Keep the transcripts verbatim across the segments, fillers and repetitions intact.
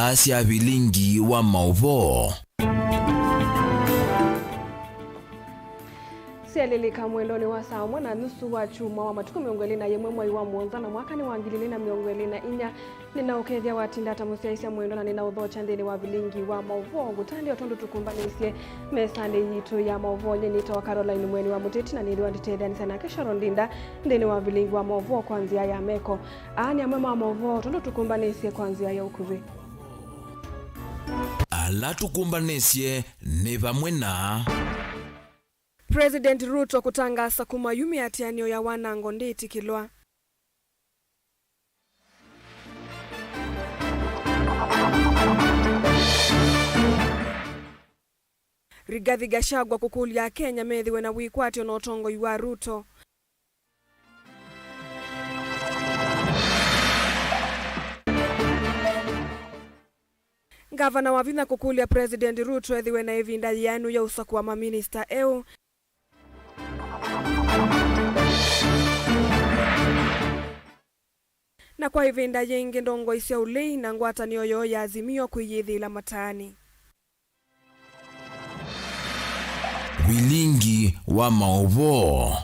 Asya vilingi wa maũvoo. Syalĩlĩka mwendonĩ wa saa ũmwe na nusu wa kyumwa wa matukũ mĩongo ĩlĩ na yĩmwe mwai wa mũonza na mwaka nĩ wa ngili ilĩ na mĩongo ĩlĩ na inya. Nĩnaũkethya watinda ta mũsyaĩĩsya mwendwa na nĩnaũthokya nthĩnĩ wa vilingi wa maũvoo ngũtandĩa tondũ tũkũmbanĩsye mesanĩ yitũ ya maũvoo. Nyie nĩtawa Caroline Mweni wa Mũteti na nĩthĩwa ndĩtetheanĩsya nake Sharon Ndinda nthĩnĩ wa vilingi wa maũvoo kwa nzĩa ya meko. Aa nĩ amwe ma maũvoo tondũ tũkũmbanĩsye kwa nzĩa ya ũkuvĩ. Ala tũkũmbanĩsye nĩ vamwe na. President Ruto kũtangaasa kuma yu mĩatĩanĩo ya wanango ndĩĩtĩkĩlwa. Rigathi Gachagua kũkũlya Akenya methĩwe na wĩkwatyo na ũtongoi wa Ruto. Ngavana Wavinya kũkũlya President Ruto ethĩwe na ĩvinda yĩanu ya ũsakũa maminista eũ. Na kwa ĩvinda yĩngĩ, ndongoi sya ũlei na ngwatanĩo yoo ya Azimio kwĩyĩthĩĩla mataanĩ. Vilingi wa maũvoo.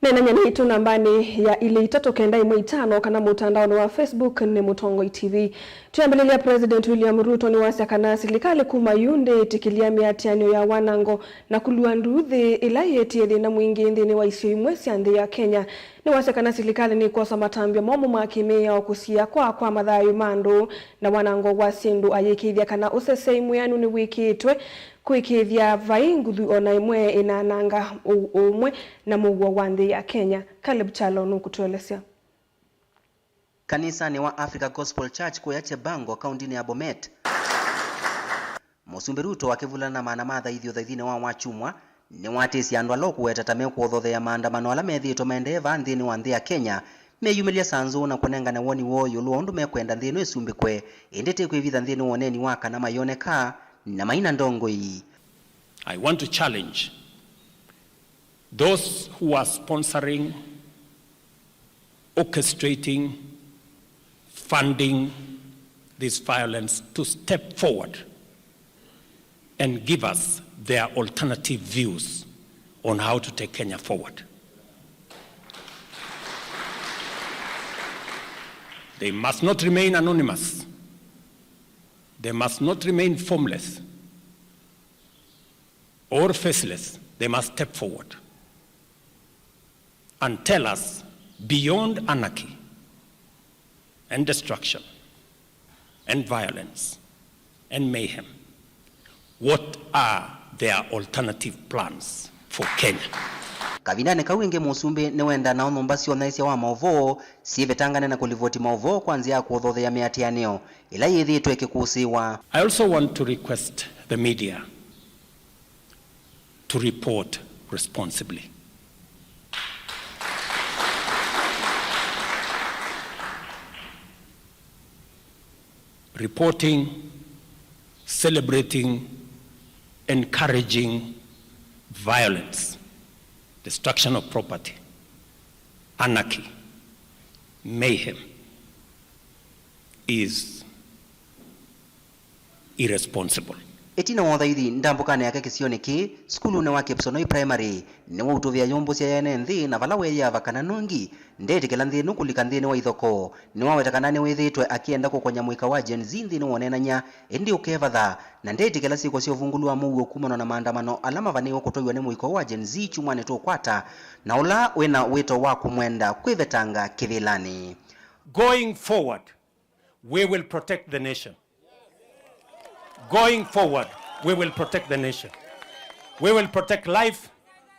Neenany'a naitũ nambanĩ ya ilĩ itatũ kenda ĩmwe itano kana mũtandaonĩ wa Facebook nĩ Mũtongoi T V. Twĩambĩlĩlya, President William Ruto nĩwasya kana silikalĩ kuma yu ndĩĩtĩkĩlya mĩatĩanĩo ya wanango na kũlua nduuthĩ ĩla ĩetie thĩna mwingĩ nthĩnĩ wa isio imwe sya nthĩ ya Kenya. Nĩwasya kana silikalĩ nĩkwosa matambya momũ ma kĩmĩao kũsiĩĩa kwaa kwa mathayũ ma andũ na wanango wa syĩndũ, ayĩkĩĩthya kana ũseseĩ mwĩanu nĩwĩkĩĩtwe kũĩkĩĩthya vai nguthu o na ĩmwe ĩnaananga ũ-, ũũmwe na mũuo wa nthĩ ya Kenya. Caleb Kyalo nũkũtũelesya. Kanisanĩ wa Africa Gospel Church kũya Chebango, kaũntinĩ ya Bomet, Mũsumbĩ Ruto akĩvulana na maana ma athaaithi ũthaithinĩ wa wakyumwa, nĩwatĩsye andũ ala ũkũweta ta mekũothothea maandamano ala methĩĩtwe maendee vaa nthĩnĩ wa nthĩ ya Kenya meyumĩlye saa nzũũ na kũnengane woni woo ĩũlũ wa ũndũ mekwenda nthĩ ĩno ĩsumbĩkwe, ĩndĩ ti kwĩvitha nthĩnĩ wa ũneeni wa kana mayoneka na maina ndongoi. I want to challenge those who are sponsoring, orchestrating, funding this violence to step forward and give us their alternative views on how to take Kenya forward. They must not remain anonymous. They must not remain formless or faceless. They must step forward and tell us, beyond anarchy and destruction and violence and mayhem, what are their alternative plans for Kenya? Kavindanĩ kau ĩngĩ, Mũsumbĩ nĩwenda nao nyũmba sya ũnyaĩĩsya wa maũvoo syĩvetangane na kũlivoti maũvoo kwa nzĩa ya kũothothea mĩatĩanĩo ĩla yĩthĩĩtwe ĩkĩkũsĩĩwa. I also want to request the media to report responsibly. Reporting, celebrating, encouraging violence, destruction of property, anarchy, mayhem is irresponsible. Ĩtina wa ũthaithi ndambũkanĩ yake kĩsionĩ kĩĩ, sukulunĩ wa Kipsonoi Primary, nĩwautũvĩa yũmbũsya ene nthĩ na vala weeyĩava kana nongi ndeetĩkĩla nthĩ ĩno kũlika nthĩnĩ wa ithokoo. Nĩwaweta kana nĩwĩthĩĩtwe akĩenda kũkony'a mũika wa Gen Z nthĩnĩ wa ũneenany'a, ĩndĩ ũkevatha, na ndeetĩkĩla syĩko sya ũvungũlu wa mũuo kumana na maandamano ala mavanĩĩwe kũtwaiwa nĩ mũika wa Gen Z kyumwanĩ tũkwata, na ũla wĩna wĩto wa kũmwenda kwĩvetanga kĩvĩlanĩ. Going forward, we will protect the nation. Going forward, we will protect the nation. We will protect life.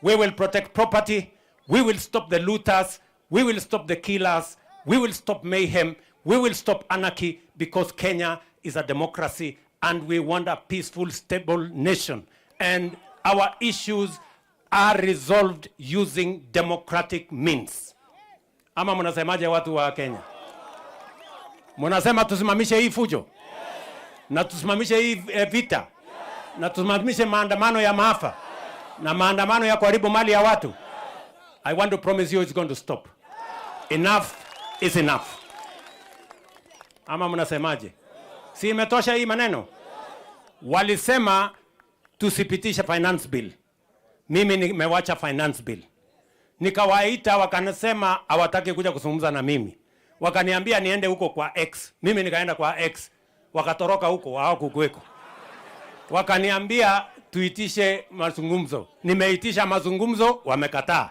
We will protect property. We will stop the looters. We will stop the killers. We will stop mayhem. We will stop anarchy because Kenya is a democracy and we want a peaceful, stable nation. And our issues are resolved using democratic means. Ama mnasemaje, watu wa Kenya? Mnasema tusimamishe hii fujo? Na tusimamishe hii, eh, vita? Na tusimamishe maandamano ya maafa? Na maandamano ya kuharibu mali ya watu? I want to promise you it's going to stop. Enough is enough. Ama mnasemaje? Si imetosha hii maneno? Walisema tusipitishe finance bill. Mimi nimewacha finance bill. Nikawaita, wakanasema hawataki kuja kuzungumza na mimi. Wakaniambia niende huko kwa X. Mimi nikaenda kwa X. Wakatoroka huko, hawakukuweko. Wakaniambia tuitishe mazungumzo. Nimeitisha mazungumzo, wamekataa.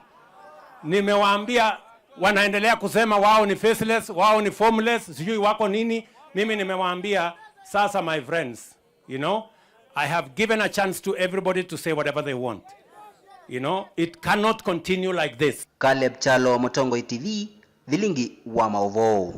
Nimewaambia, wanaendelea kusema wao ni faceless, wao ni formless, sijui wako nini. Mimi nimewaambia, sasa, my friends, you know, I have given a chance to everybody to say whatever they want. You know, it cannot continue like this. Caleb Kyalo, Mũtongoi T V, Vilingi wa Maũvoo.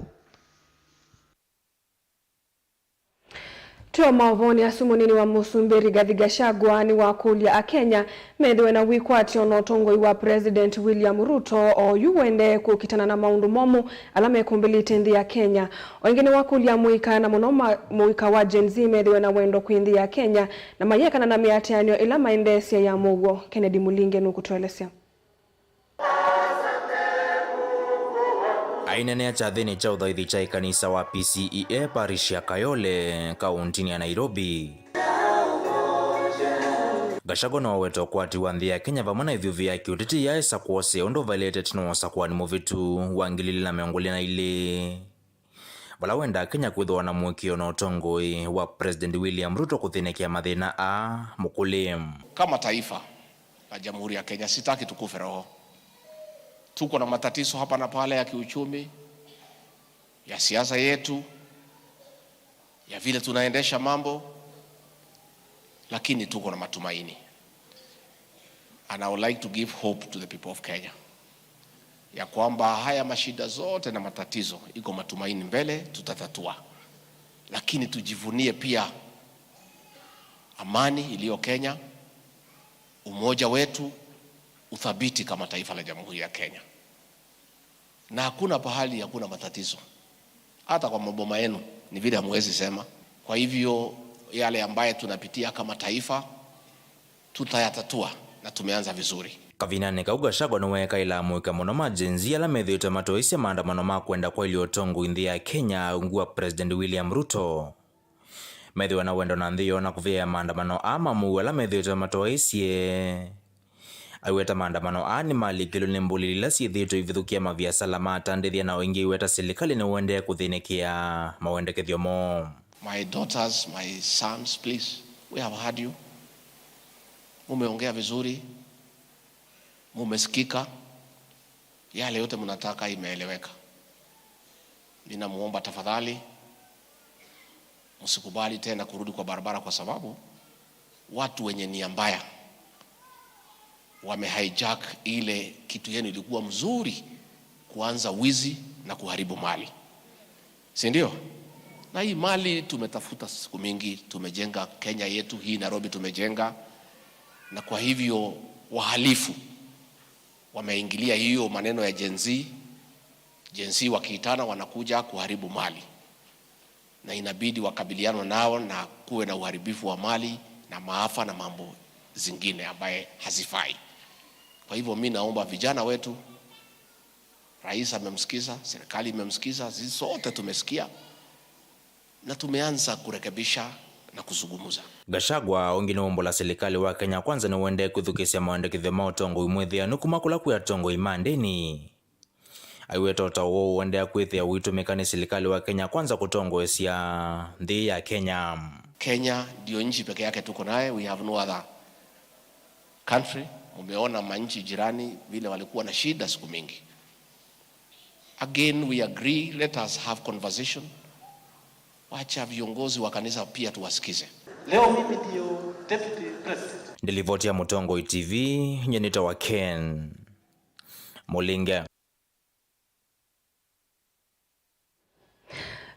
Twĩ o maũvoonĩ asu, mũnini wa mũsumbĩ Rigathi Gachagua nĩwakũlya Akenya methĩwe na wĩkwatyo na ũtongoi wa President William Ruto, o yu ũendee kũkitana na maũndũ momũ ala mekũmbĩlĩte nthĩ ya Kenya. O ĩngĩ nĩwakũlya mũika, na mũno ma-, mũika wa Gen Z, methĩwe na wendo kwĩ nthĩ ya Kenya na mayĩekana na mĩatĩanĩo ĩla maendeesya ya mũuo. Kennedy Mũlinge nũkũtũelesya. Ainenea kyathĩnĩ kya ũthaithi kya ĩkanisa wa P C E A parish ya Kayole, kaũntĩnĩ ya Nairobi, Gachagua nĩwaweta ũkwati wa nthĩ ya Kenya vamwe na ĩthyũvĩ ya kĩũteti yaesa kwosea ũndũ vaĩlĩte ĩtina wa ũsakũani mũvĩtu wa ngili ilĩ na mĩongo ĩlĩ na ilĩ. Vala wendaa Kenya kwĩthĩwa na mũĩkĩĩo na ũtongoi wa President William Ruto kũthĩnĩkĩa mathĩna aa mũkũlĩ. Kama taifa la Jamhuri ya Kenya, sitaki tukufe roho. Tuko na matatizo hapa na pale ya kiuchumi, ya siasa yetu, ya vile tunaendesha mambo, lakini tuko na matumaini. And I would like to give hope to the people of Kenya, ya kwamba haya mashida zote na matatizo, iko matumaini mbele, tutatatua. Lakini tujivunie pia amani iliyo Kenya, umoja wetu, uthabiti kama taifa la Jamhuri ya Kenya. Na hakuna pahali hakuna matatizo. Hata kwa maboma yenu, ni vile hamwezi sema. Kwa hivyo, yale ambaye tunapitia kama taifa, tutayatatua, na tumeanza vizuri. Kavindanĩ kau, Gachagua nĩweekaĩla amũika mũno ma Gen Z ala methĩĩtwe matoisye maandamano ma kwenda kwaĩlya ũtongoi nthĩ ya Kenya ungu wa President William Ruto. Methĩwe na wendo na nthĩ yoo na kũvĩĩa maandamano aa ma mũuo ala methĩĩtwe matoisye. Aiweta maandamano aa nĩmalikĩlwe nĩ mbũlĩli ila syĩthĩĩtwe ivithũkĩa maviasala matandĩthya, na o ĩngĩ aiweta silikalĩ nĩũendee kũthĩnĩkĩa mawendekethyo moo. My daughters, my sons, please, we have heard you. Mumeongea vizuri, mumesikika. Yale yote mnataka imeeleweka. Ninamuomba tafadhali, msikubali tena kurudi kwa barabara, kwa sababu watu wenye nia mbaya wame hijack ile kitu yenu ilikuwa mzuri, kuanza wizi na kuharibu mali. Si ndio? Na hii mali tumetafuta siku mingi, tumejenga Kenya yetu, hii Nairobi tumejenga. Na kwa hivyo wahalifu wameingilia hiyo maneno ya Gen Z. Gen Z wakiitana wanakuja kuharibu mali, na inabidi wakabilianwe nao na kuwe na uharibifu wa mali na maafa na mambo zingine ambaye hazifai. Kwa hivyo mi naomba vijana wetu, rais amemsikiza, serikali imemsikiza, sisi sote tumesikia, na tumeanza kurekebisha na kuzungumza. Gachagua ũngĩ nĩwaumbũla silikalĩ wa Kenya Kwanza nĩwendee kwĩthukĩĩsya mawendekethyo ma ũtongoi mwĩthĩanu kuma kũla kwĩ atongoi ma ndĩni. Aiweta ũtao woo ũendea kwĩthĩa ũitũmĩka nĩ silikalĩ wa Kenya Kwanza kũtongoesya nthĩ ya Kenya. Kenya ndio nchi peke yake tuko naye, we have no other country. Mumeona manchi jirani vile walikuwa na shida siku mingi. Again, we agree, let us have conversation. Wacha viongozi wa kanisa pia tuwasikize. Leo mimi ndio deputy president. Ndilivoti ya Mũtongoi T V, nye nĩtawa Ken Mũlinge.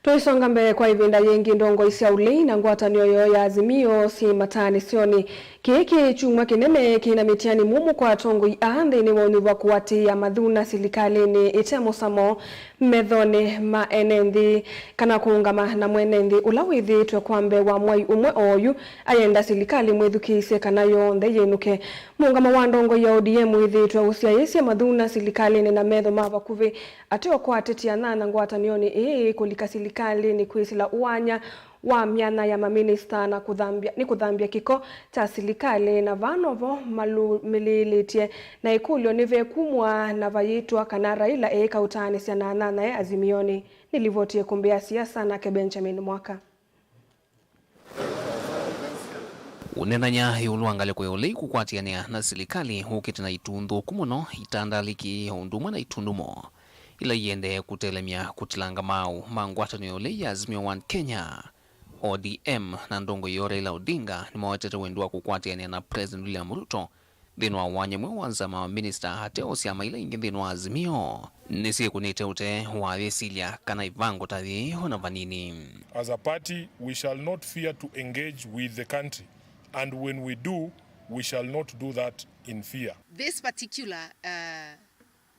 Tũisonga mbee kwa ĩvinda yĩngĩ, ndongoi sya ũlei na ngwatanĩo yoo ya Azimio syĩ mataanĩsyonĩ. Kĩĩ kĩ kyumwa kĩnene kĩna mĩtiani mumũ kwa atongoi aa nthĩnĩ wa ũnyuvwa kũatĩĩa mathuna silikalĩnĩ ĩte mũsamo. Methonĩ ma ene nthĩ, kana kũũngama na mwene nthĩ ũla wĩthĩĩtwe kwa mbee wa mwai ũmwe oyu, ayenda silikalĩ mwĩthukĩĩsye kana yonthe yĩnũke. Mũũngamo wa ndongoi ya O D M wĩthĩĩtwe ũsyaĩĩsye mathuna silikalĩnĩ na metho ma vakuvĩ, ateo kwa ateti anana ngwatanĩonĩ ĩĩ kũlika silikalĩnĩ kwĩsĩla ũany'a wa myanya ya maminista na kũthambya, nĩ kũthambya kĩko kya silikalĩ, na vaa novo malũmĩlĩĩlĩtye na ĩkũlyo nĩvekumw'a na vayĩtwa kana Raila eĩka ũtaanĩsya na anyanyae Azimionĩ. Nĩ livoti ĩkũmbĩ ya siasa nake Benjamin Mwaka. Ũneenany'a ĩũlũ wa ngalĩko ya ũlei kũkwatĩanĩa na silikalĩ ũkĩte na itu nthũku mũno, itandalĩki, o ũndũ ũmwe na itundumo ila iendee kũtelemya kũtilanga maaũ ma ngwatanĩo ya ũlei ya Azimio One Kenya, O D M, na ndongoi yoo Raila Odinga nĩmawetete wendi wa kũkwatĩanĩa na President William Ruto nthĩnĩ wa wanya ũmwe wa nzama wa minista ateo syama ila ingĩ nthĩnĩ wa Azimio nĩsyĩkũnĩte ũtee wa yĩsilya kana ĩvango ta yĩĩ ona vanini. As a party, we shall not fear to engage with the country, and when we do, we shall not do that in fear. This particular, uh,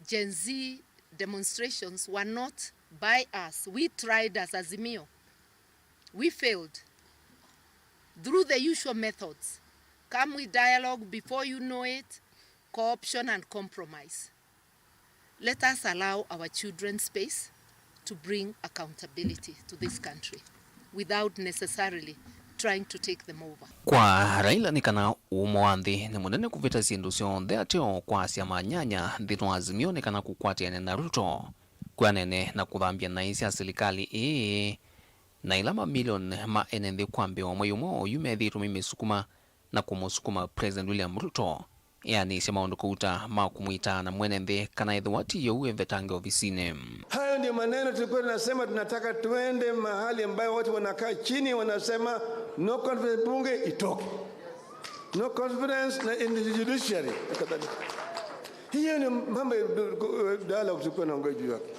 Gen Z demonstrations were not by us. We tried as Azimio. We failed. Through the usual methods, come with dialogue, before you know it, co-option and compromise. Let us allow our children space to bring accountability to this country without necessarily trying to take them over. Kwa Raila nĩ kana ũũmo wa nthĩ nĩ mũnene kũvĩta syĩndũ syonthe ateo kwasya manyanya nthĩnĩ wa Azimio nĩ kana kũkwatĩanĩa na Ruto, kwĩanene na kũthambya naĩ sya silikalĩ ĩĩ, na ĩla mamilioni ma ene nthĩ kwa mbee wa mwai ũmwe oyu methĩĩtwe maimĩsukuma na kũmũsukuma President William Ruto eanĩsye maũndũ kauta ma kũmwĩtaa na mwene nthĩ kana ethĩwa ti ũu evetange ovisinĩ. Hayo ndio maneno tulikuwa tunasema, tunataka tuende mahali ambayo watu wanakaa chini wanasema no confidence, bunge itoke. No confidence na in the judiciary na kadhalika. Hiyo ni mambo ya dialogue tulikuwa naongea juu yake.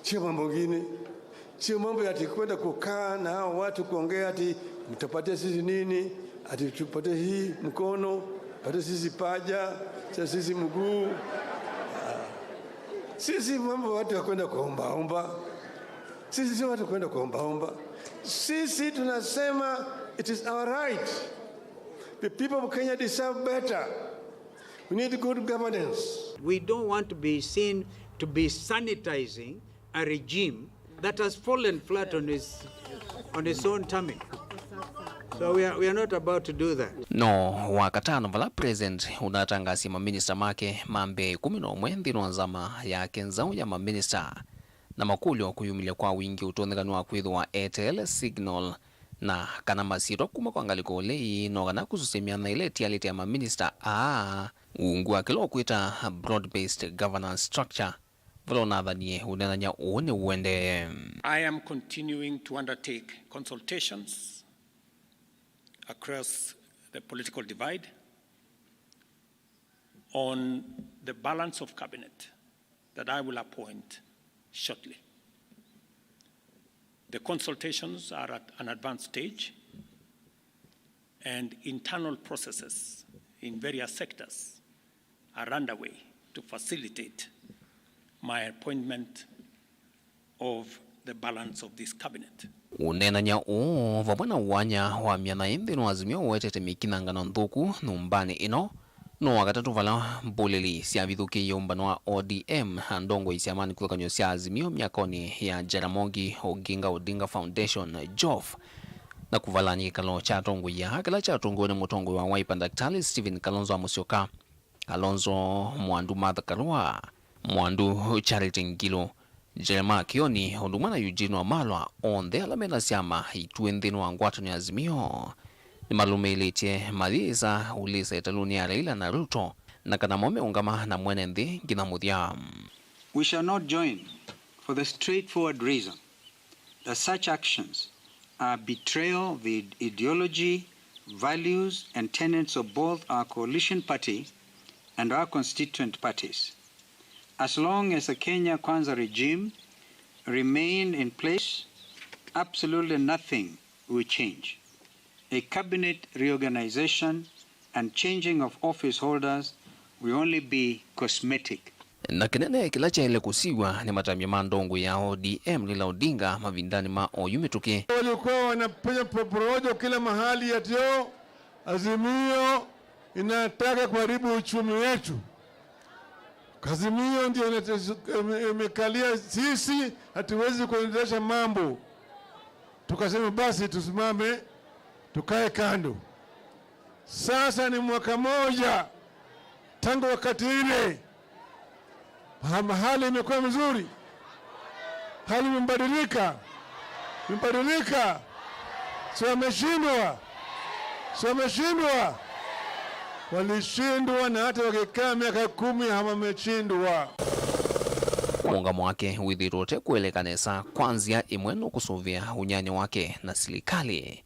Sio mambo mengine. Sio mambo ya ati kwenda kukaa na hao watu kuongea ati mtapatia sisi nini, ati tupatie hii mkono, patie sisi paja, sisi mguu. Ah. Sisi mambo watu ya kwenda kuomba omba. Sisi sio watu kwenda kuomba omba. Sisi tunasema it is our right. The people of Kenya deserve better. We need good governance. We don't want to be seen to be sanitizing a regime that has fallen flat on its, on its own tummy. So we are, we are not about to do that. No wakatano vala President ũnatangasie maminista make ma mbee ĩkũmi na ũmwe nthĩnĩ wa nzama yake nzaũ ya maminista, na makũlyo kũyumĩlya kwa wingĩ ũtonyeka nĩ wa kwĩthĩwa eteele signal, na kana masyĩtwa kuma kwa ngalĩko ũlei no kana kũsusya myanya ĩla ĩtialĩte ya maminista aa, ungu wa kĩla ũkwĩta broad-based governance structure. Vala ũnathanie ũneenany'a ũũ nĩ ũendee. I am continuing to undertake consultations across the political divide on the balance of cabinet that I will appoint shortly. The consultations are at an advanced stage, and internal processes in various sectors are underway to facilitate my appointment of the balance of this cabinet. Ũneenany'a ũũ vamwe na ũany'a wa myanya ĩ nthĩnĩ wa Azimio ũetete mĩkinyangano nthũku nyũmbanĩ ĩno, no wakatatũ vala mbũlĩli syavithũkĩie ũmbano wa O D M na ndongoi syamanĩ kĩvathũkany'o sya Azimio myakonĩ ya Jaramogi Oginga Odinga Foundation, jof, na kũvalany'a kĩkalo kya atongoi aa kĩla kyatongoew'e nĩ mũtongoi wa Wiper Daktari Stephen Kalonzo wa Musyoka, Kalonzo Mwandu, Martha Karua, Mwandu Charity Ngilu, Jeremiah Kioni, ũndũ ũmwe na Eugene Wamalwa, onthe ala mena syama ituĩ nthĩnĩ wa ngwatanĩo ya Azimio, nĩmalũmĩlĩtye mayĩsa ũlĩsa ĩtalũnĩ ya Raila na Ruto, na kana mo meũngama na mwene nthĩ nginya mũthya. We shall not join for the straightforward reason that such actions are betrayal of the ideology, values and tenets of both our coalition party and our constituent parties. As long as the Kenya Kwanza regime remain in place, absolutely nothing will change. A cabinet reorganization and changing of office holders will only be cosmetic. Na kĩnene kĩla kyaĩle kũsiw'a nĩ matambya ma ndongoi ya O D M Raila Odinga mavindanĩ ma oyu mĩtũkĩ. Walikuwa wanafanya po-, porojo kila mahali ati, "Oh, Azimio inataka kuharibu uchumi wetu. Azimio ndio inate-, ime-, imekalia sisi, hatuwezi kuendelesha mambo." Tukasema, "Basi tusimame, tukae kando." Sasa ni mwaka moja tangu wakati ile. Ha-, hali imekuwa mzuri, hali imebadilika, imebadilika. Si wameshindwa? Si wameshindwa? Walishindwa, na hata wakikaa miaka kumi wameshindwa. Mũũngamo wake wĩthĩĩtwe ũte kũeleka nesa kwa nzĩa ĩmwe nũkũsũvĩa ũnyanya wake na silikalĩ.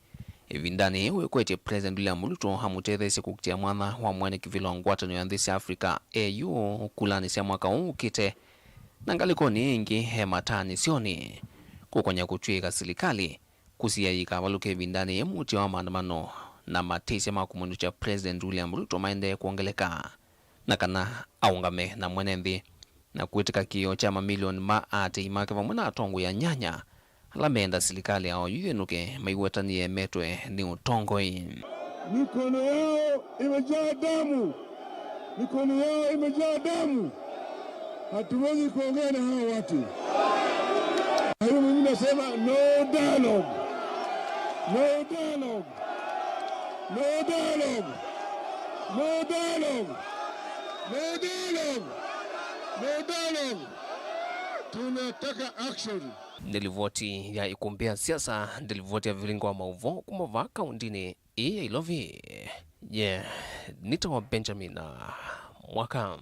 Ĩvindanĩ yĩĩ wĩkwetye President William Ruto amũtetheesye kũkitĩa mwanya wa mwene kĩvĩla wa ngwatanĩo ya nthĩ sya Africa, A U, kulanĩ sya mwaka ũũ ũkĩte. Na ngalĩkonĩ ĩngĩ e mataanĩsyonĩ kũkonya kũtw'ĩĩka silikalĩ kũsiĩĩa yĩkavalũke ĩvindanĩ yĩĩ mũtĩ wa maandamano na matĩsya ma kũmũnĩkya President William Ruto maendee kwongeleka, na kana aũngame na mwene nthĩ na kwĩtĩka kĩĩo kya mamilioni ma aatĩĩi make vamwe na atongoi anyanya ala meenda silikalĩ ya oyu yĩnũke maiwetanĩe metwe nĩ ũtongoi. Mikono yao imejaa damu. Mikono yao imejaa damu. Hatuwezi kuongea na hao watu. Kwa hiyo mimi nasema no dialogue. No dialogue. No dialogue. No dialogue. No dialogue. No dialogue. Tunataka action. Nĩ livoti ya ikumbĩ ya siasa, nĩ livoti ya vilingo wa maũvoo kuma vaa kaundinĩ ĩĩ ya Ilovi. Ye, nĩtawa Benjamin Mwaka.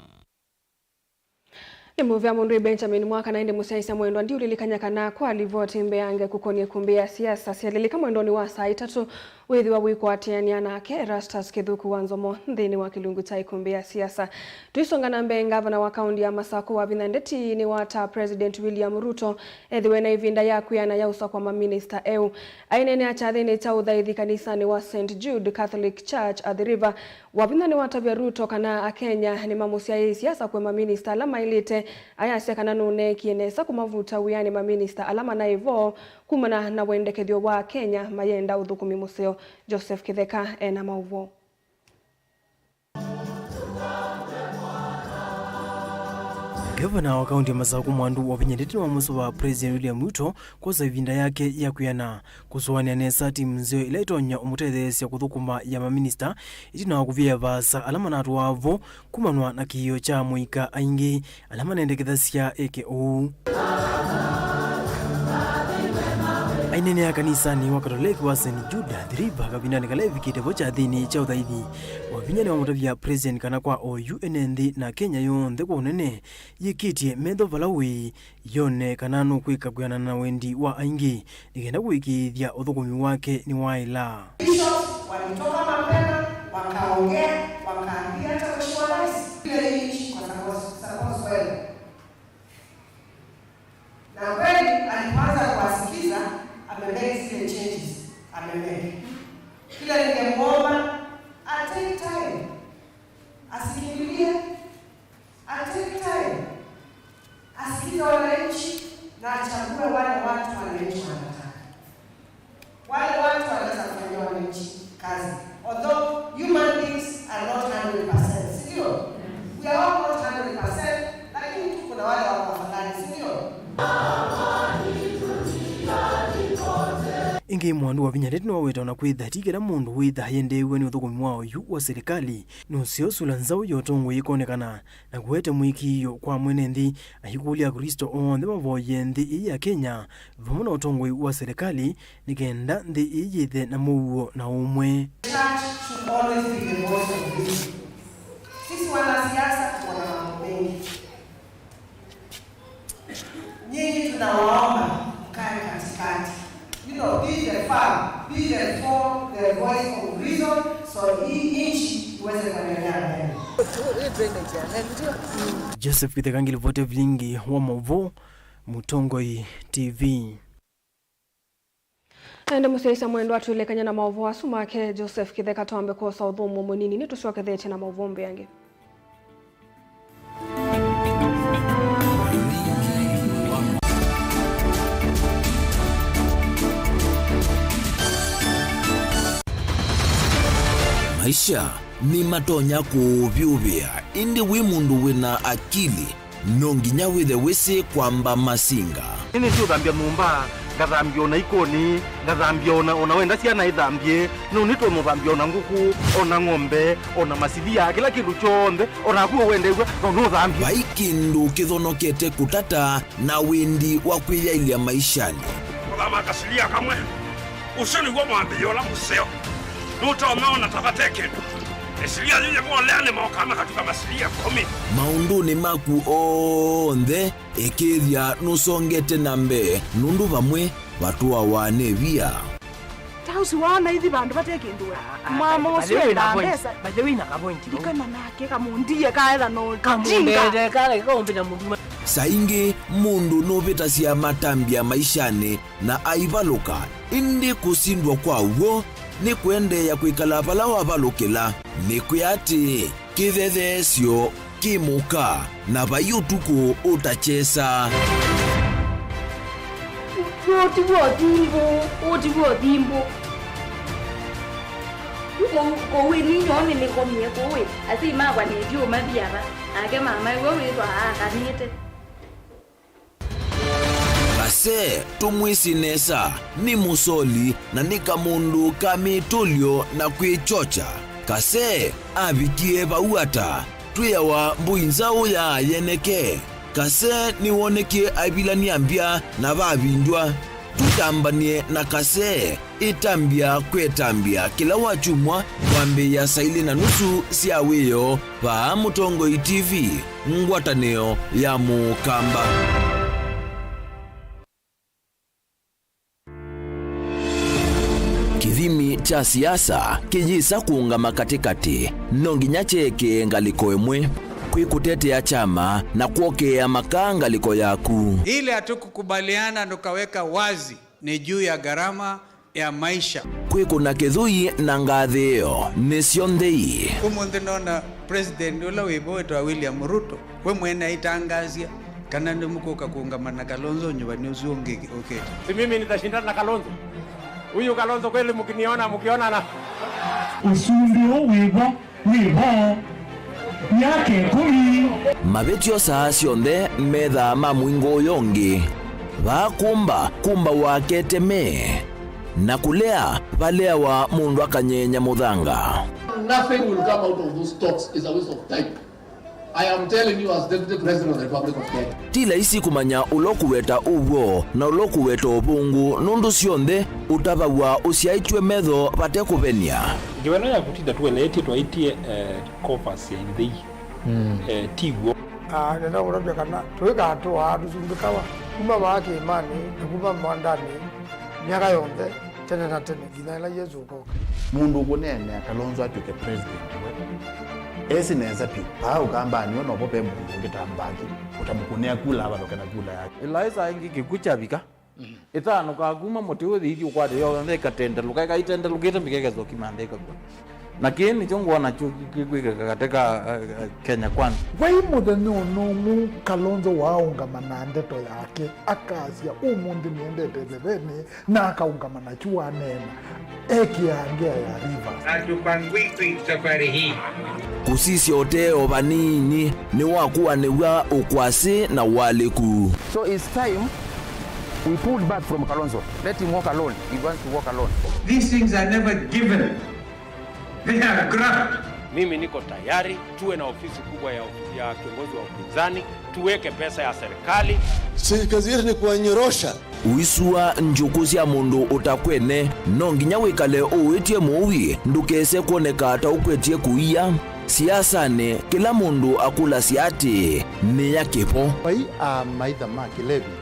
Nĩ mũvea mũndũ ĩ Benjamin Mwaka, na ĩndĩ mũsyaĩĩsya mwendwa, ndiũlilikany'a kana kwa livoti mbeange kũkonĩa ikumbĩ ya siasa syalilika mwendonĩ wa saa itatũ, wĩthĩwa wĩkwatĩanĩa nake Erastus Kĩthuku wa Nzomo nthĩnĩ wa kĩlungu kya ikumbĩ ya siasa. Tũisonga na mbee, ngavana wa kaunti ya Masakũ Wavinya Ndeti nĩwataa President William Ruto ethĩwe na ĩvinda ya kwĩana ya ũsakũa maminista eũ. Aineenea kyathĩnĩ kya ũthaithi kanisanĩ wa Saint Jude Catholic Church Athi River, Wavinya nĩwatavya Ruto kana Akenya nĩmamũsyaĩĩsye asakũe maminista ala maĩlĩte, ayasya kana nũneekie nesa kũmavuta wĩanĩ maminista ala manaĩ vo kumana na wendekethyo wa Akenya mayenda ũthũkũmi mũseo. Joseph Kĩtheka ena maũvoo. Ngavana wa kaunti ya Masakũ Mwandu Wavinya Ndeti nĩwamũsũva President William Ruto kwosa ĩvinda yake ya kwĩana kũsũanĩa nesa timu nzeo ĩla ĩtonya ũmũtetheesya kũthũkũma ya maminista, ĩtina wa kũvia vaasa ala manatwaa vo kumanwa na kĩĩo kya amũika aingĩ ala manendekethasya eke ũu. Aineenea kanisanĩ wa Katoleki wa Saint Jude Athi River kavindanĩ kala evikĩte vo kyathĩnĩ kya ũthaithi, Wavinya nĩwamũtavya President kana kwa oyu ene nthĩ na Kenya yonthe kwa ũnene yĩkĩtye metho vala wĩ, yone kana nũkwĩka kwĩanana na wendi wa aingĩ nĩ kenda kũĩkĩĩthya ũthũkũmi wake nĩwaĩla. Bishops walitoka mapema, wakaongea, wakaambia hata Mheshimiwa Rais, vile hii nchi iko suppose, suppose well. Na kweli alipoanza kuwasikiza, amemake zile changes, amemake. Kile ningemwomba, a take time, asikimbilie, a take time, asikize wananchi na achague wale watu wananchi wanataka. Wale watu wanaweza kufanyia wananchi kazi. Although human beings are not hundred percent, si ndio? We are all not hundred percent, lakini tu kuna wale wako afadhali, si ndio? Ĩngĩ Mwandu Wavinya Ndeti nĩwaweta ona kwĩtha ti kĩla mũndũ wĩtha ayendeew'a nĩ ũthũkũmi wa oyu wa silikalĩ, nũseo sula nzaũ ya ũtongoi ĩkonekana na kũete mũĩkĩĩo kwa mwene nthĩ, aikũlya Aklĩsto onthe mavoye nthĩ ĩĩ ya Kenya vamwe na ũtongoi wa silikalĩ nĩ kenda nthĩ ĩĩ yĩthe na mũuo na ũmwe. Church should always be the voice of reason. Sisi wanasiasa tuko na mambo mengi. Nyinyi tunawaomba mkae katikati. You know, be the firm, be the form, the voice of reason, so hii nchi iweze kuendelea mbele. Joseph Kĩtheka ngilivoti vilingi wa maũvoo, Mũtongoi T V. Ende mũsyaĩĩsya mwendwa atwĩlĩkany'a na maũvoo asu make Joseph Kĩtheka, twambe kwosa ũthũmũo mũnini, nĩtũsyokethetye na maũvoo mbeange. Maisha nĩmatonya kũũvyũvĩa, ĩndĩ wĩ mũndũ wĩna akili, no nginya wĩthe wĩsĩ kwamba masinga. Nĩnĩsĩ ũthambya nyũmba, ngathambya ona ikoni, ngathambya ona, ona wenda syana ithambye, no nĩtũmũthambya ona ngũkũ, ona ng'ombe, ona masilia, kĩla kĩndũ kyonthe, ona naku wendew'a, no nũthambye. Vai kĩndũ kĩthonokete kũtata na wĩndi wa kwĩyaĩlya maishanĩ. Kũthama kasilia kamwe. Ũsu nĩw'o mwambĩĩo ũla mũseo. Nũtonya ona ta vate kĩndũ. Ĩsilia yĩyĩvolea nĩmokaa makatuka masilia ĩkũmi. Maũndũnĩ maku onthe, ĩkĩĩthya nũsongete na mbee, nũndũ vamwe vatũawa nĩ via. Ta ũsu waona ithi vandũ vate kĩndũ we. Mama ũsu endaa mbesa. By the way, na kavointi. Ndikana nake kamũndie kaetha no. Kamũndete kala kaũmbĩta mũndũ. Saa ingĩ mũndũ nũvĩtasya matambya maishanĩ na aivalũka, ĩndĩ kũsindwa kwa w'o nĩ kũendeea kwĩkala vala wavalũkĩla. Nĩkwĩa atĩĩ, kĩthetheesyo kĩ mũka, na vai ũtukũ ũtakyesa. Ũũ ti w'o thimbũ, ũũ ti w'o thimbũ. Kũu, kũu ĩ ninyoo nĩnĩkomie kũu ĩ, asyai makwa nĩtyu ũmathi ava, nake mama ĩwe wĩthwa aakanĩte. Kasee, tũmwĩsĩ nesa, nĩ mũsoli na nĩ kamũndũ ka mĩtũlyo na kwĩkyokya. Kasee avikie vau ata? Twĩawa mbũi nzaũ ya yeneke. Kasee nĩwonekie aivilany'a mbya na vavindw'a. Tũtambany'e na Kasee. Ĩtambya kwĩ ĩtambya kĩla wakyumwa kwambĩĩa saa ilĩ na nusu sya wĩoo vaa Mũtongoi T V, ngwatanĩo ya Mũkamba. Kĩthimi kya siasa kĩyĩsa kũũngama katĩkatĩ, no nginya kyeekĩe ngalĩko ĩmwe. Kwĩ kũtetea kyama na kwokea makaa ngalĩko yaku. Ile hatukukubaliana tukaweka wazi ni juu ya gharama ya maisha. Kwĩkũna kĩthũi na ngathĩĩo nĩ syonthe ii. Ũmũnthĩ nona president ũla wĩ vo wĩtawa William Ruto, we mwene aitangaasya kana nĩmũkũka kũũngama na Kalonzo nyuvanĩ ũsu ũngĩ ũkĩte. Si mimi nitashindana na Kalonzo? Huyu Kalonzo kweli mkiniona, mkionana. Ũsumbĩ ũũ wĩ vo. Wĩ vo myaka ĩkũmi. Mavĩtyo saa syonthe methaa ma mũingo ũyũ ũngĩ. Vaa kũmba, kũmba wakete me. Na kũlea, valeawa mũndũ akanyenya mũthanga. Nothing will come out of those talks. It's a waste of time. I am telling you as Deputy President of the Republic of Kenya. Ti laisi kũmanya ũla ũkũweta ũw'o na ũla ũkũweta ũvũngũ, nũndũ syonthe ũtavaw'a ũsyaĩtw'e metho vate kũvenia. Ngewa ĩno ya kũtinda tũeleetye twaĩtye, eh, Cofas ya Ithei. Mm. Eh, ti w'o. Ah, nenda kũtavya kana tũikatũaa tũsumbĩkawa kuma vaa kĩĩmanĩ na kuma mwandanĩ myaka yonthe, tene na tene, nginya ĩla Yesũ ũkoka. Mũndũ ũkũneenea Kalonzo atw'ĩke president we, esĩ nesa vyũ. Vaa Ũkambanĩ we novo ve mũndũ ũngĩ ta Mbaki ũtamũkũnĩa kula avalũke na kula yake. Ĩlaĩ saa ingĩ kĩkw'ũ kyavika, ĩtanũkaa kuma mũtĩ ũthi ithi ũkwate yonthe ĩkatendelũka, ĩkaitendelũkĩte mĩkekethwa kimanthe ĩkakw'a. Na kĩĩ nĩkyo ngwona kyo kĩkwĩkĩka katĩ ka, eh, eh, Kenya Kwanza. Vai mũthenya ũnũmũ Kalonzo waaũngama na ndeto yake, akasya, "Ũmũnthĩ nĩendete ĩthevenĩ," na akaũngama na kyu waneena, ekĩaa ngĩa ya reverse. Hatupangwiki safari hii. Kũsisya ũtee o vanini nĩwakũanĩw'a ũkwasĩ na ũalĩku. So it's time we pulled back from Kalonzo. Let him walk alone. He wants to walk alone. These things are never given. They are graft. Mimi niko tayari tuwe na ofisi kubwa ya, ya kiongozi wa upinzani, tuweke pesa ya serikali. Si kazi yetu ni kuwanyorosha. Ũisua njũkũ sya mũndũ ũtakwene, no nginya wĩkale ũĩtye mũui ndũkese kwoneka ta ũkwetye kũia. Siasanĩ, kĩla mũndũ akũlasya atĩĩ, "Nĩ ya kĩvo?" Vai amaitha ma kĩlevi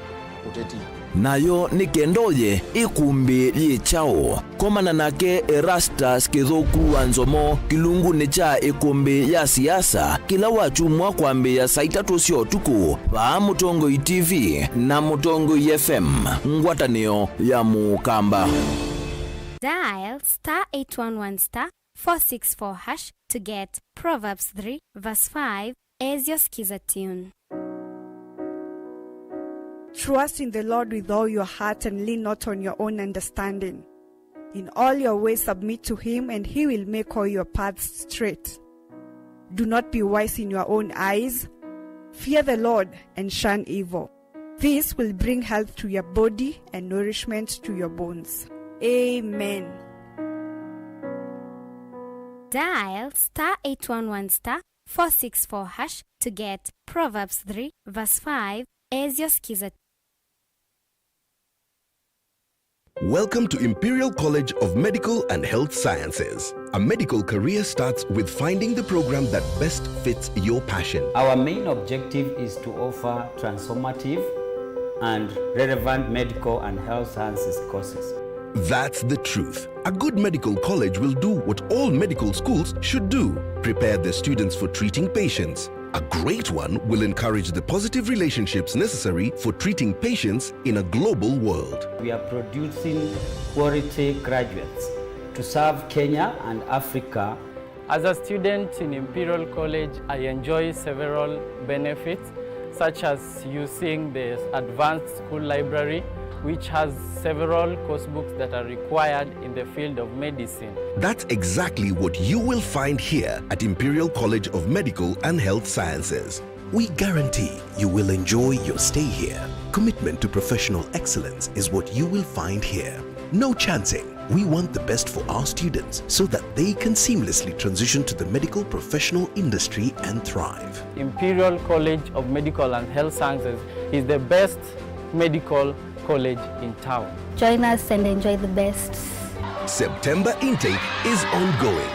ũteti. Nayo nĩ kenda ũye ĩkũmbĩ yĩ kyaũ? Komana nake Erastus Kĩthũku wa Nzomo kĩlungunĩ kya ĩkũmbĩ ya siasa kĩla wakyumwa kwambĩĩa saa itatũ sya ũtukũ vaa Mũtongoi T V na Mũtongoi F M, ngwatanĩo ya Mũkamba. Dial star eight one one star four six four hash to get Proverbs three verse five as your Skiza tune. Trust in the Lord with all your heart and lean not on your own understanding. In all your ways submit to him, and he will make all your paths straight. Do not be wise in your own eyes. Fear the Lord and shun evil. This will bring health to your body and nourishment to your bones. Amen. Dial star eight one one star four six four hash to get Proverbs three verse five as your Skiza. Welcome to Imperial College of Medical and Health Sciences. A medical career starts with finding the program that best fits your passion. Our main objective is to offer transformative and relevant medical and health sciences courses. That's the truth. A good medical college will do what all medical schools should do: prepare the students for treating patients. A great one will encourage the positive relationships necessary for treating patients in a global world. We are producing quality graduates to serve Kenya and Africa. As a student in Imperial College, I enjoy several benefits, such as using the advanced school library, which has several course books that are required in the field of medicine. That's exactly what you will find here at Imperial College of Medical and Health Sciences. We guarantee you will enjoy your stay here. Commitment to professional excellence is what you will find here. No chancing. We want the best for our students so that they can seamlessly transition to the medical professional industry and thrive. Imperial College of Medical and Health Sciences is the best medical college in town. Join us and enjoy the best. September intake is ongoing.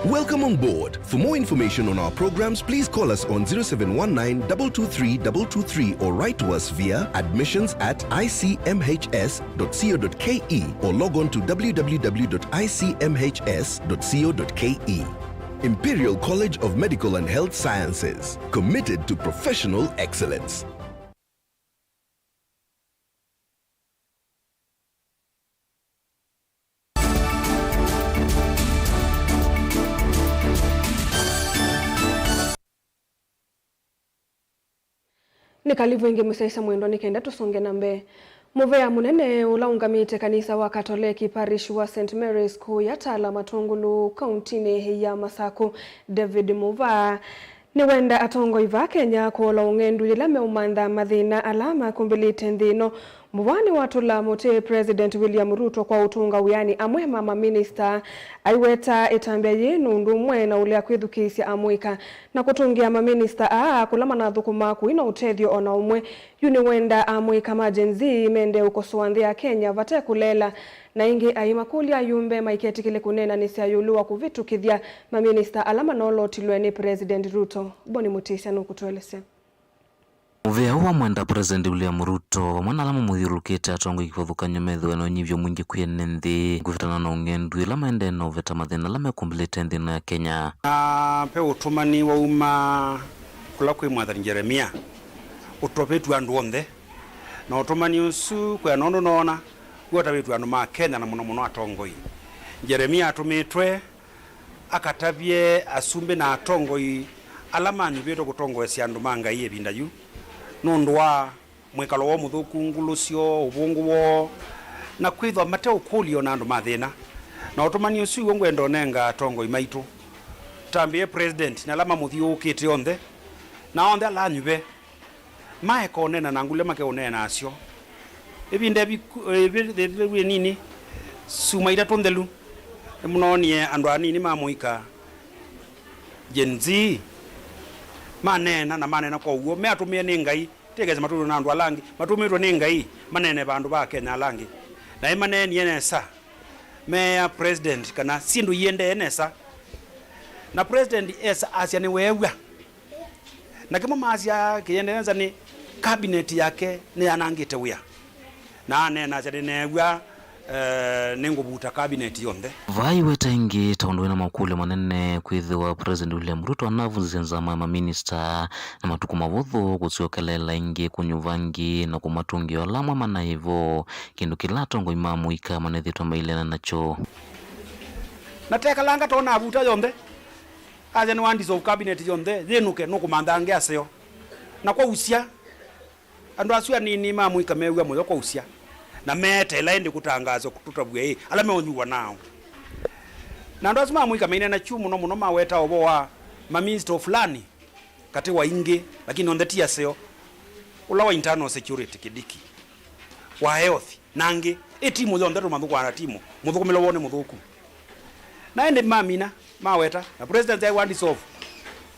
Welcome on board. For more information on our programs, please call us on zero seven one nine, two two three, two two three or write to us via admissions at I C M H S dot co dot K E or log on to W W W dot I C M H S dot co dot K E. Imperial College of Medical and Health Sciences, committed to professional excellence. Nĩ kalivu ĩngĩ mũsyaĩĩsya mwendwa nĩ kenda tũsonge na mbee. Mũvea mũnene ũla ũngamĩte kanisa wa Katoleki parish wa Saint Mary's kũũ Yatala Matũngũlũ, kauntinĩ ya Masakũ, David Muvaa, nĩwenda atongoi va Kenya kũola ũng'endu yĩla meũmantha mathĩna ala makumbĩlĩte nthĩ ĩno. Muvaa nĩwatũla mũtĩ President William Ruto kwa ũtũnga wĩanĩ amwe ma maminista, aiweta ĩtambya yĩĩ nũndũ ũmwe na ũlea kwĩthukĩĩsya amũika na kũtũngĩa maminista aa kũla manathũkũma kũi na ũtethyo o na ũmwe. Yu nĩwenda amũika ma Gen Z mende ũkosoa nthĩ ya Kenya vate kũleela. Na ĩngĩ aimakũlya ayumbe maiketĩkĩle kũneenanĩsya ĩũlũ wa kũvĩtũkĩthya maminista ala manolotilwe nĩ President Ruto. Boni Mũtĩsya nũkũtũelesya. Mũvea ũũ wamwenda President William Ruto vamwe na ala mamũthyũlũlũkĩte atongoi kĩvathũkany'o methĩwe na ũnyivyo mwingĩ kwĩ ene nthĩ, kwĩvetana na ũng'endu ĩla maendee na ũveta mathĩna ala mekumbĩlĩte nthĩ ĩno ya Kenya. Na ve ũtũmani wauma kũla kwĩ mwathani Jeremia ũtavĩtw'e andũ onthe, na ũtũmani ũsu kwĩ na ũndũ noona wĩ ũtavĩtw'e andũ ma Kenya, na mũno mũno atongoi. Jeremia atũmĩtwe akatavye asumbĩ na atongoi ala manyuvĩtwe kũtongoesya andũ ma Ngai ĩvinda yu, nũndũ wa mwĩkalo woo mũthũku, ngũlũ syoo, ũvũngũ woo, na kwĩthwa mate ũkũlyo na andũ ma thĩna. Na ũtũmani ũsu w'o ngwenda ũnenga atongoi maitũ, tambĩe President na ala mamũthyũũkĩte onthe, na onthe ala anyuve, maeka ũneena na ngũlũ ila makeũneena nasyo. Ĩvinda ĩviku-, ĩvi-, ĩvi-, ĩvi nini, syumwa itatũ nthelu, nĩmũnoonie andũ anini ma mũika Gen Z maneena, na maneena kwa ũw'o, meatũmĩe nĩ Ngai. Ti kesa matũmĩtwe na andũ ala angĩ, matũmĩtwe nĩ Ngai maneene vandũ va Akenya ala angĩ. Na ĩmaneenie nesa, meea President kana syĩndũ iendee nesa. Na President esa asya nĩweew'a. Na kĩmwe maasya kĩyendee nesa nĩ cabinet yake nĩyanangĩte wĩa. Na aneena asya, "Nĩneew'a, eh, nĩngũvuta cabinet yonthe." Vaa aiweta ĩngĩ ta ũndũ wĩna makũlyo manene kwĩthĩwa President William Ruto anavunzisye nzama ya maminista na matukũ mavũthũ kũsyokeleela ĩngĩ kũnyuva angĩ na kũmatũngĩa ala amwe manaĩ vo, kĩndũ kĩla atongoi ma mũika manethĩtwe maileana nakyo. Na tekalanga tona avuta yonthe, asya nĩwa dissolve cabinet yonthe, yĩnũke, nũkũmantha angĩ aseo. Na kwausya, andũ asu anini ma mũika meew'a mũyo kwausya. Na meeteela ĩndĩ kũtangaaswa tũtavw'e ĩ, ala meũnyuwa nao. Na andũ asu ma mũika maineena kyu mũno mũno maweta ũvoo wa maminista fulani katĩ wa ingĩ, lakini onthe ti aseo. Ũla wa internal security Kindiki, wa health, na angĩ. Ĩ timu yonthe tũmathũkũmaa na timu, mũthũkũmĩlo woo nĩ mũthũku. Na ĩndĩ mamina, maweta, na president aiwa dissolve.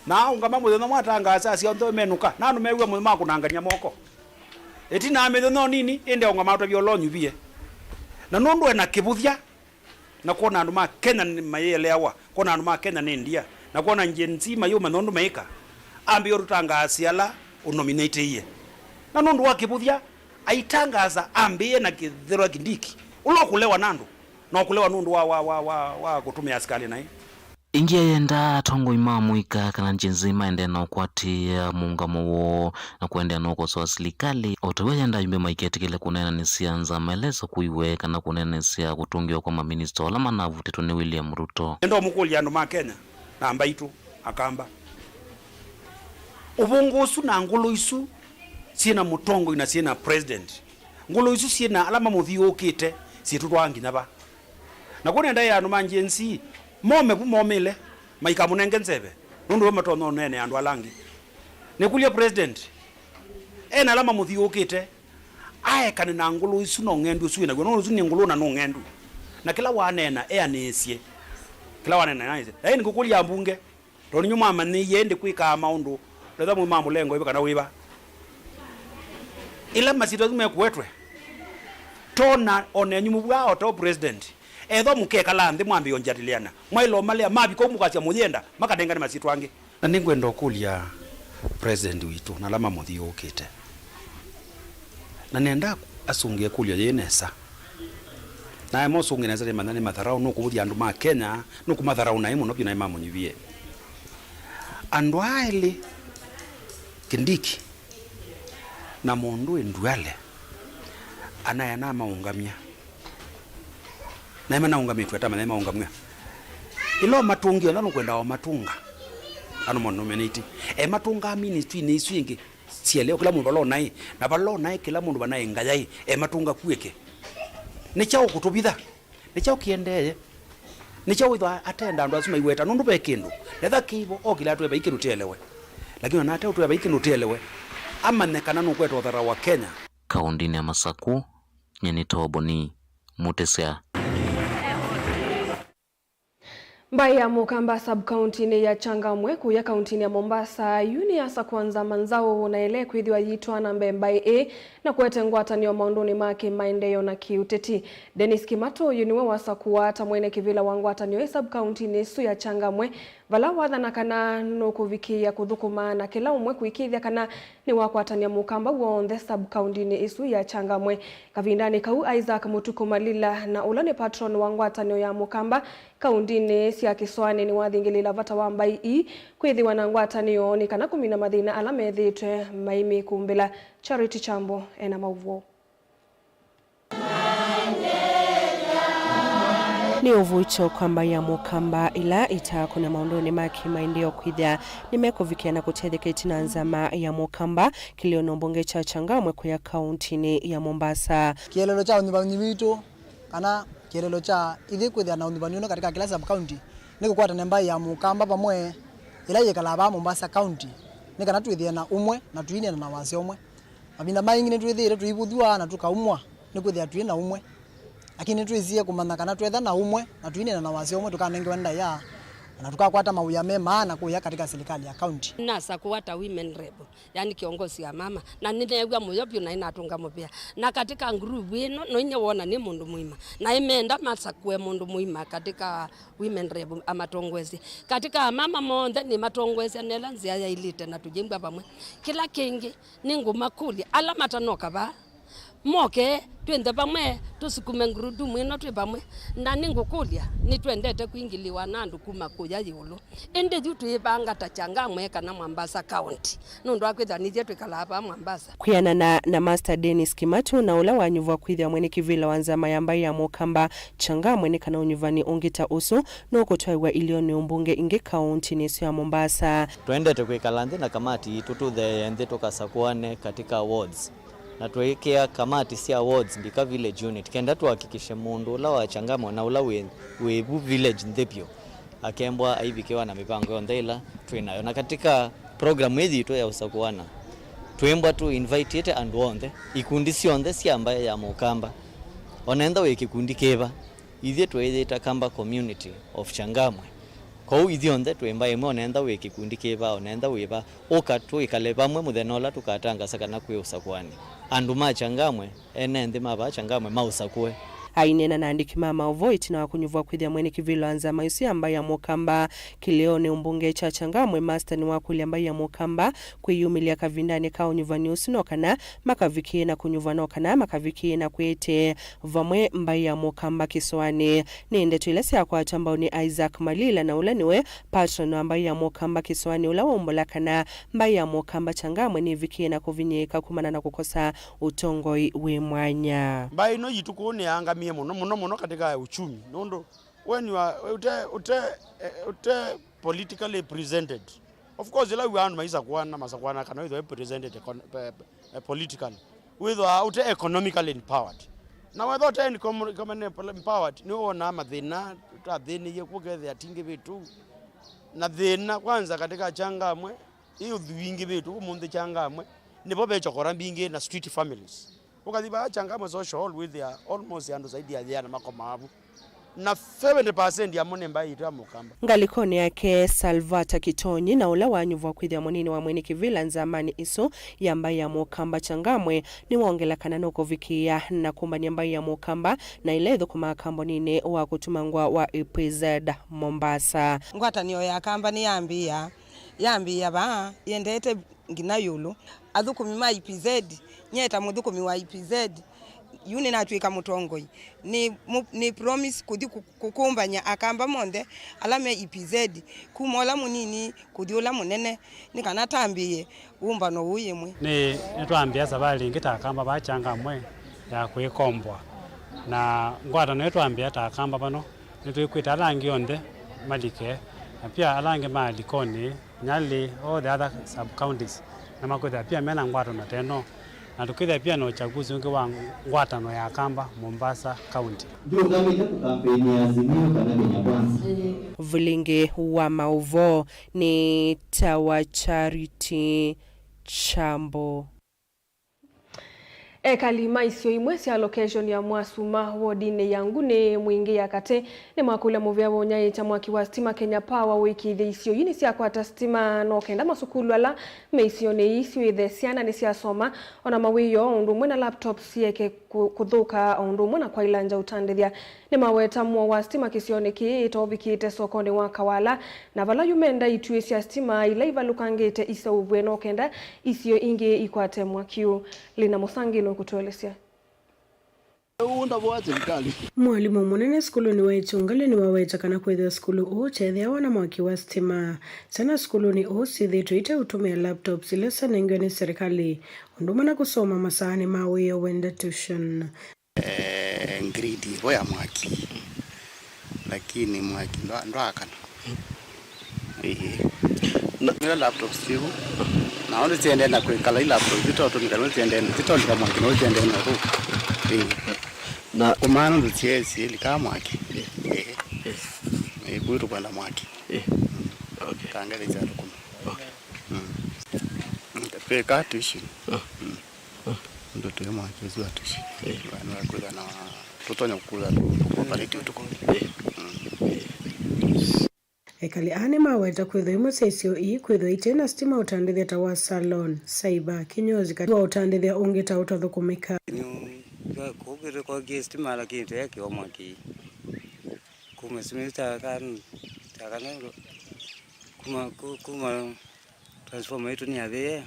Na aũngama mũthenya ũmwe atangaasa, asya onthe menũka, na andũ mew'a mũthenya makũnangany'a moko. Ĩtina wa mĩthenya nini, ĩndĩ aũngama atavya ũla ũnyuvie. Na nũndũ ena kĩvũthya, na kwona andũ ma Kenya nĩ mayĩeleawa, kwona andũ ma Kenya nĩ ndia, na kwona Gen Z mayũmanya ũndũ meĩka, ambĩĩa ũtũtangaasya ala ũnominatĩie. Na nũndũ wa kĩvũthya, aitangaasa ambĩĩe na kĩthĩro Kindiki, ũla ũkũlewa na andũ, na ũkũlewa nũndũ wa, wa, wa, wa, wa kũtũmĩa asikalĩ naĩ. Ĩngĩ ayendaa atongoi ma mũika kana Gen Z maendee na ũkwatĩĩa mũũngamo woo na kũendeea na ũkosoa silikalĩ, o ta ũu ayendaa ayumbe maiketĩkĩle kũneenanĩsya nzama ĩla ĩsakuiwe kana kũneenanĩsya kũtũngĩwa kwa maminista ala manavutĩtwe nĩ William Ruto. Nĩndomũkũlya andũ ma Kenya na mbaitũ, Akamba, ũvũngũ ũsu na ngũlũ isu syĩ na mũtongoi na syĩ na president, ngũlũ isu syĩ na ala mamũthiũũkĩte syĩtũtwaa nginya va? Na kwoou nenda ĩa andũ ma Gen Z mome vu momĩle, maikamũnenge nzeve, nũndũ we matonya ũneenea andũ ala angĩ. Nĩkũlya president, e na ala mamũthiũũkĩte, aekane na ngũlũ isu na ũng'endu ũsu wĩ naw'o, nũndũ ũsu nĩ ngũlũ na nĩ ũng'endu. Na kĩla waneena, eanĩĩsye. Kĩla waneena, eanĩĩsye. Na ĩndĩ ngũkũlya ambunge, tondũ nĩnyw'ĩ mwamanyĩie ĩndĩ kwĩkaa maũndũ, ndetha mwĩ ma mũlengo wĩva kana wĩva. Ĩla masyĩtwa asu mekũetwe, tona o nenyu mũvw'aa o ta ũ president, ethwa mũkekala nthĩ mwambĩĩe ũnjatĩlĩana, mwaĩle ũmalea, mavika ũu mũkasya mũyenda, makanengane masyĩtwa angĩ. Na nĩngwenda ũkũlya president witũ na ala mamũthiũũkĩte, na nenda asũngĩe ĩkũlyo yĩĩ nesa. Na aema ũsũngĩa nesa, nĩmanya nĩ matharaũ, nũkũvũthya andũ ma Kenya, nũkũmatharaũ naĩ mũno vyũ naĩ mamũnyuvie. Andũ aa elĩ, Kindiki na mũndũ wĩ Duale, anaĩ ana maũngamya. Naĩ manaũngamĩtwe ata, manaĩ maũngamw'a? Ĩla ũmatũngĩe, ona nũkwenda ũmatũnga. Ano mũndũ nominate. E matũngaa ministry-inĩ isu ingĩ. Sieleo kĩla mũndũ vala ũnaĩ, na vala ũnaĩ kĩla mũndũ vanaĩ ngayaĩ, e matũnga kuĩke. Nĩ kyaũ kũtũvitha? Nĩ kyaũ kĩendeeye? Nĩ kyaũ wĩthwa atenda andũ asu maiweta? Nũndũ ve kĩndũ. Netha kĩivo, okĩla atwĩe vai kĩndũ tĩelewe. Lakini ona ate ũtwĩa vai kĩndũ tĩelewe, amanye kana nũkweta ũthara wa Kenya. Kaũndĩnĩ ya Masakũ, nyie nĩ Toboni Mũtĩsya. Mbaĩ ya Mũkamba sub-kauntinĩ ya Changamwe kũya kauntinĩ ya Mombasa yu nĩyasakũa nzama nzaũ na ĩla ĩkwĩthĩwa yĩtwaa na mbee mbaĩ ĩĩ na kũete ngwatanĩo maũndũnĩ ma kĩmaendeeo na kĩũteti. Dennis Kimatu yu nĩwe wasakũa ta mwene kĩvĩla wa ngwatanĩo ĩ sub-kauntinĩ ĩsu ya Changamwe, vala wathana kana nũkũvikĩĩa kũthũkũma na kĩla ũmwe kũĩkĩĩthya kana nĩwakwatany'a Mũkamba w'onthe sub-kauntinĩ ĩsu ya Changamwe. Kavindanĩ kau, Isaac Mũtukũ Malila, na ũla nĩ patron wa ngwatanĩo ya Mũkamba kaũndĩnĩ sya Kĩsoanĩ, nĩwathingĩlĩĩla vata wa mbaĩ ii kwĩthĩwa na ngwatanĩo nĩ kana kũmina mathĩna ala methĩĩtwe maimĩkũmbĩla. Charity Chambo ena maũvoo. Nĩ ũvũkyo kwa mbaĩ ya Mũkamba ĩla ĩtaakũna maũndũnĩ ma kĩmaendeeo kwĩthĩa nĩmekũvikĩa na kũtetheka ĩtina nzama ya Mũkamba kĩlĩonĩ mbunge kya Changamwe kũya kaũntĩnĩ ya Mombasa. Kĩeleelo kya ũnyuvani witũ, kana kĩeleelo kya ithyĩ kwĩthĩa na ũnyuvani ũno katika kĩla sub-county, nĩ kũkwatana mbaĩ ya Mũkamba vamwe ĩla yĩkalaa vaa Mombasa County, nĩ kana twĩthĩe na ũmwe na tũineena na wasya ũmwe. Mavinda maingĩ nĩtwĩthĩĩtwe tũivũthw'a na tũkaumwa nĩ kwĩthĩa twĩ na ũmwe. Lakini nĩtwĩsie kũmanya kana twetha na ũmwe na tũineena na wasya ũmwe, tũkanengewa ndaĩa na tũkakwata mawĩa me maana kũya katika serikali ya county. Nasakũwa ta women rep, yani kiongozi ya mama, na nĩneew'a mũyo vyũ naĩ natũnga mũvea. Na katika group ĩno, no inya wona nĩ mũndũ mũima, na ĩmenda masakũe mũndũ mũima katika women rep amatongoesye. Katika amama monthe nĩmatongoesya nela nzĩa yaĩlĩte na tũyĩmbwa vamwe. Kĩla kĩngĩ, nĩngũmakũlya ala matanoka vaa moke twĩnthe vamwe, tũsukume ngurudumu ĩno twĩ vamwe. Na nĩngũkũlya, nĩtwendete kwingĩlĩwa na andũ kuma kũya ĩũlũ. Ĩndĩ yu twĩĩvanga ta Changamwe kana Mombasa County nũndũ wa kwĩthĩa nĩthyĩ twĩkalaa vaa Mombasa. Kwĩanana na Master Dennis Kimatu, na ũla wanyuvwa kwĩthĩa mwene kĩvĩla wa nzama ya mbaĩ ya Mũkamba Changamwe, nĩ kana ũnyuvani ũngĩ ta ũsu nũkũtwaĩwa ilĩonĩ mbunge ingĩ kaũntĩnĩ ĩsu ya Mombasa. Twendete kwĩkala nthĩ na kamati itũ tũtheeye nthĩ tũkasakũane katika wards. Na twĩkĩa kamati sya wards mbika village unit, kenda tũhakikishe mũndũ ũla wa Changamwe na ũla wĩ, wĩ vu village nthĩ vyũ akembwa aivikĩwa na mĩvango yonthe ĩla twĩ nayo. Na katika program ĩĩ yitũ ya ũsakũana, twĩmbwa tũ invite andũ onthe, ikundi syonthe sya mbaĩ ya Mũkamba, onentha wĩ kĩkundi kĩva, ithyĩ twĩyĩta Kamba Community of Changamwe. Kwoou ithyonthe twĩ mbaĩ ĩmwe, onentha wĩ kĩkundi kĩva, onentha wĩva, ũka twĩkale vamwe mũthenya ũla tũkatangasa kana kwĩ ũsakũani. Andũ ma Changamwe, ene nthĩ ma vaa Changamwe maũsakũe. Aineena na andĩki ma maũvoo ĩtina wa kũnyuvwa kwĩthĩa mwene kĩvĩla wa nzama ĩsu ya mbaĩ ya Mũkamba kĩlĩonĩ ũmbunge kya Changamwe, Master nĩwakũlya mbaĩ ya Mũkamba kwĩyumĩlya kavindanĩ ka ũnyuvani ũsu no kana makavikĩe na kũnyuva no kana makavikĩe na kwĩtee vamwe mbaĩ ya Mũkamba kĩsoanĩ. Nĩ ndeto ila syakwatwa mbau nĩ Isaac Malila, na ũla nĩwe patron wa mbaĩ ya Mũkamba kĩsoanĩ, ũla waumbũla kana mbaĩ ya Mũkamba Changamwe nĩvikĩe na kũvinyĩĩka kumana na kũkosa ũtongoi wĩ mwanya. Mbaĩ ĩno yitũ kũũ nĩyaangamie mũno mũno mũno katika uchumi, nũndũ when you are, ũte, ũte, eh, ũte politically presented. Of course, ĩla wĩw'a andũ maisakũana, masakũana kana wĩthĩwe presented econ-, pe-, pe-, eh, politically, wĩthĩwa ũte economically empowered. Na wetha ũte econo-, economically empowered, nĩwonaa mathĩna tũtathĩnĩie, kũkethĩa tingĩvĩtu na thĩna kwanza katika Changamwe, ĩ ũthwingĩvĩtu ũmũnthĩ Changamwe, nĩvo ve chokora mbingĩ na street families. Ũkathi vaa Changamwe Social Hall wĩthĩa almost andũ zaidi ya yĩana makomaa vu. Na seventy percent yamo nĩ mbaĩ yitũ ya Mũkamba. Ngalĩkonĩ yake, Salvata Kitonyi, na ũla wanyuvwa kwĩthĩa mũnini wa mwene kĩvĩla nzamanĩ ĩsu ya mbaĩ ya Mũkamba Changamwe, nĩwongela kana nũkũvikĩĩa na kũmbany'a mbaĩ ya Mũkamba na ĩla ĩthũkũmaa kamboninĩ wa kũtuma ngũa wa E P Z Mombasa. Ngwatanĩo ya Kamba nĩyambĩĩa, yambĩĩa vaa, yendete nginya ĩũlũ. Athũkũmi ma E P Z, nyie ta mũthũkũmi wa E P Z, yu nĩnatw'ĩka mũtongoi. Nĩ, mu-, nĩ promise kũthi kũ-, kũkũmbany'a Akamba monthe ala me E P Z, kuma ũla mũnini kũthi ũla mũnene, nĩ kana tambĩĩe wũmbano ũũ yĩmwe. Nĩ, nĩtwambĩa savalĩ ĩngĩ ta Akamba vaa Changamwe ya kwĩkomboa. Na ngwatanĩo ĩtwambĩa ta Akamba vano, nĩtwĩkwĩte ala angĩ onthe malike, na pia ala angĩ ma Likoni, Nyali, all the other sub-counties, na makwĩthĩa pia mena ngwatanĩo ta ĩno, na tũkĩthĩa pia na ũchaguzi ũngĩ wa ngwatanĩo ya Akamba, Mombasa County. Ndũngamĩte kũkampeinĩa Azimio kana Kenya Kwanza. Vilingi wa maũvoo nĩ ta wa Charity Chambo. Ekali ma isio imwe sya location ya Mwasuma wodinĩ ya Nguni Mwingĩ ya Katĩ nĩmakũlya mũvĩa wa ũnyaĩĩkya mwaki wa sitima Kenya Power ũĩkĩĩthye isio ii nĩsyakwata sitima no kenda masukulu ala me isionĩ ii syĩthwe syana nĩsyasoma, o na mawĩoo o ũndũ ũmwe na laptops syeke kũ-, kũthũka o ũndũ ũmwe na kwaĩlangya ũtandĩthya. Nĩmaweta mũo wa sitima kĩsionĩ kĩĩ ĩtovikĩte sokonĩ wa Kawala, na vala yu menda ituĩ sya sitima ila ivalũkangĩte iseũvw'e no kenda isio ingĩ ikwate mwaki ũũ. Lina Mũsangi nũkũtũelesya. Mwalimũ mũnene sukulunĩ wa Ĩkyũngalĩ nĩwaweta kana kwĩthĩwa sukulu ũũ ũtetheawa na mwaki wa sitima. Syana sukulunĩ ũũ syĩthĩĩtwe iteũtũmĩa laptops ila syanengiwe nĩ serikali, ũndũ ũmwe na kũsoma masaanĩ ma wĩoo wenda tuition. Eh, grade ĩvo ya mwaki, lakini mwaki ndwa-, ndwaakana. Ĩĩ. Na ila laptops syĩvo, na nĩsyendee na kwĩkala i laptops sitotũmĩka, nĩsyendee, sitolika mwaki, nĩsyendee na ũthũka. Ĩĩ. Na kũmaana nũndũ syesie ilikaa mwaki. Ĩĩ. Ĩĩ, kwĩ tũkwenda mwaki. Ĩĩ. Okay. Kangelesya thũkũma. Okay. Mm. Twĩkaa tuition. Ah. Mm. Ah. Ũndũ twĩ mwaki ũsu wa tuition. Eh. Nĩwakwĩthwa na tũtonya kũkũtha tũkopanĩti ũtukũ. Eh. Mm. Eh. Ekali aa nĩmaweta kwĩthwa imwe sya isio ii kwĩthwa ite na sitima ũtandĩthya ta wa salon, saiba, kinyozi, kati wa ũtandĩthya ũngĩ ta ũtathũkũmĩka. Nĩ kũkĩte kokie sitima lakini teekiwa mwaki. Kuma simu ta kan-, ta kana kuma, ku-, kuma Transformer itũ nĩyathĩe,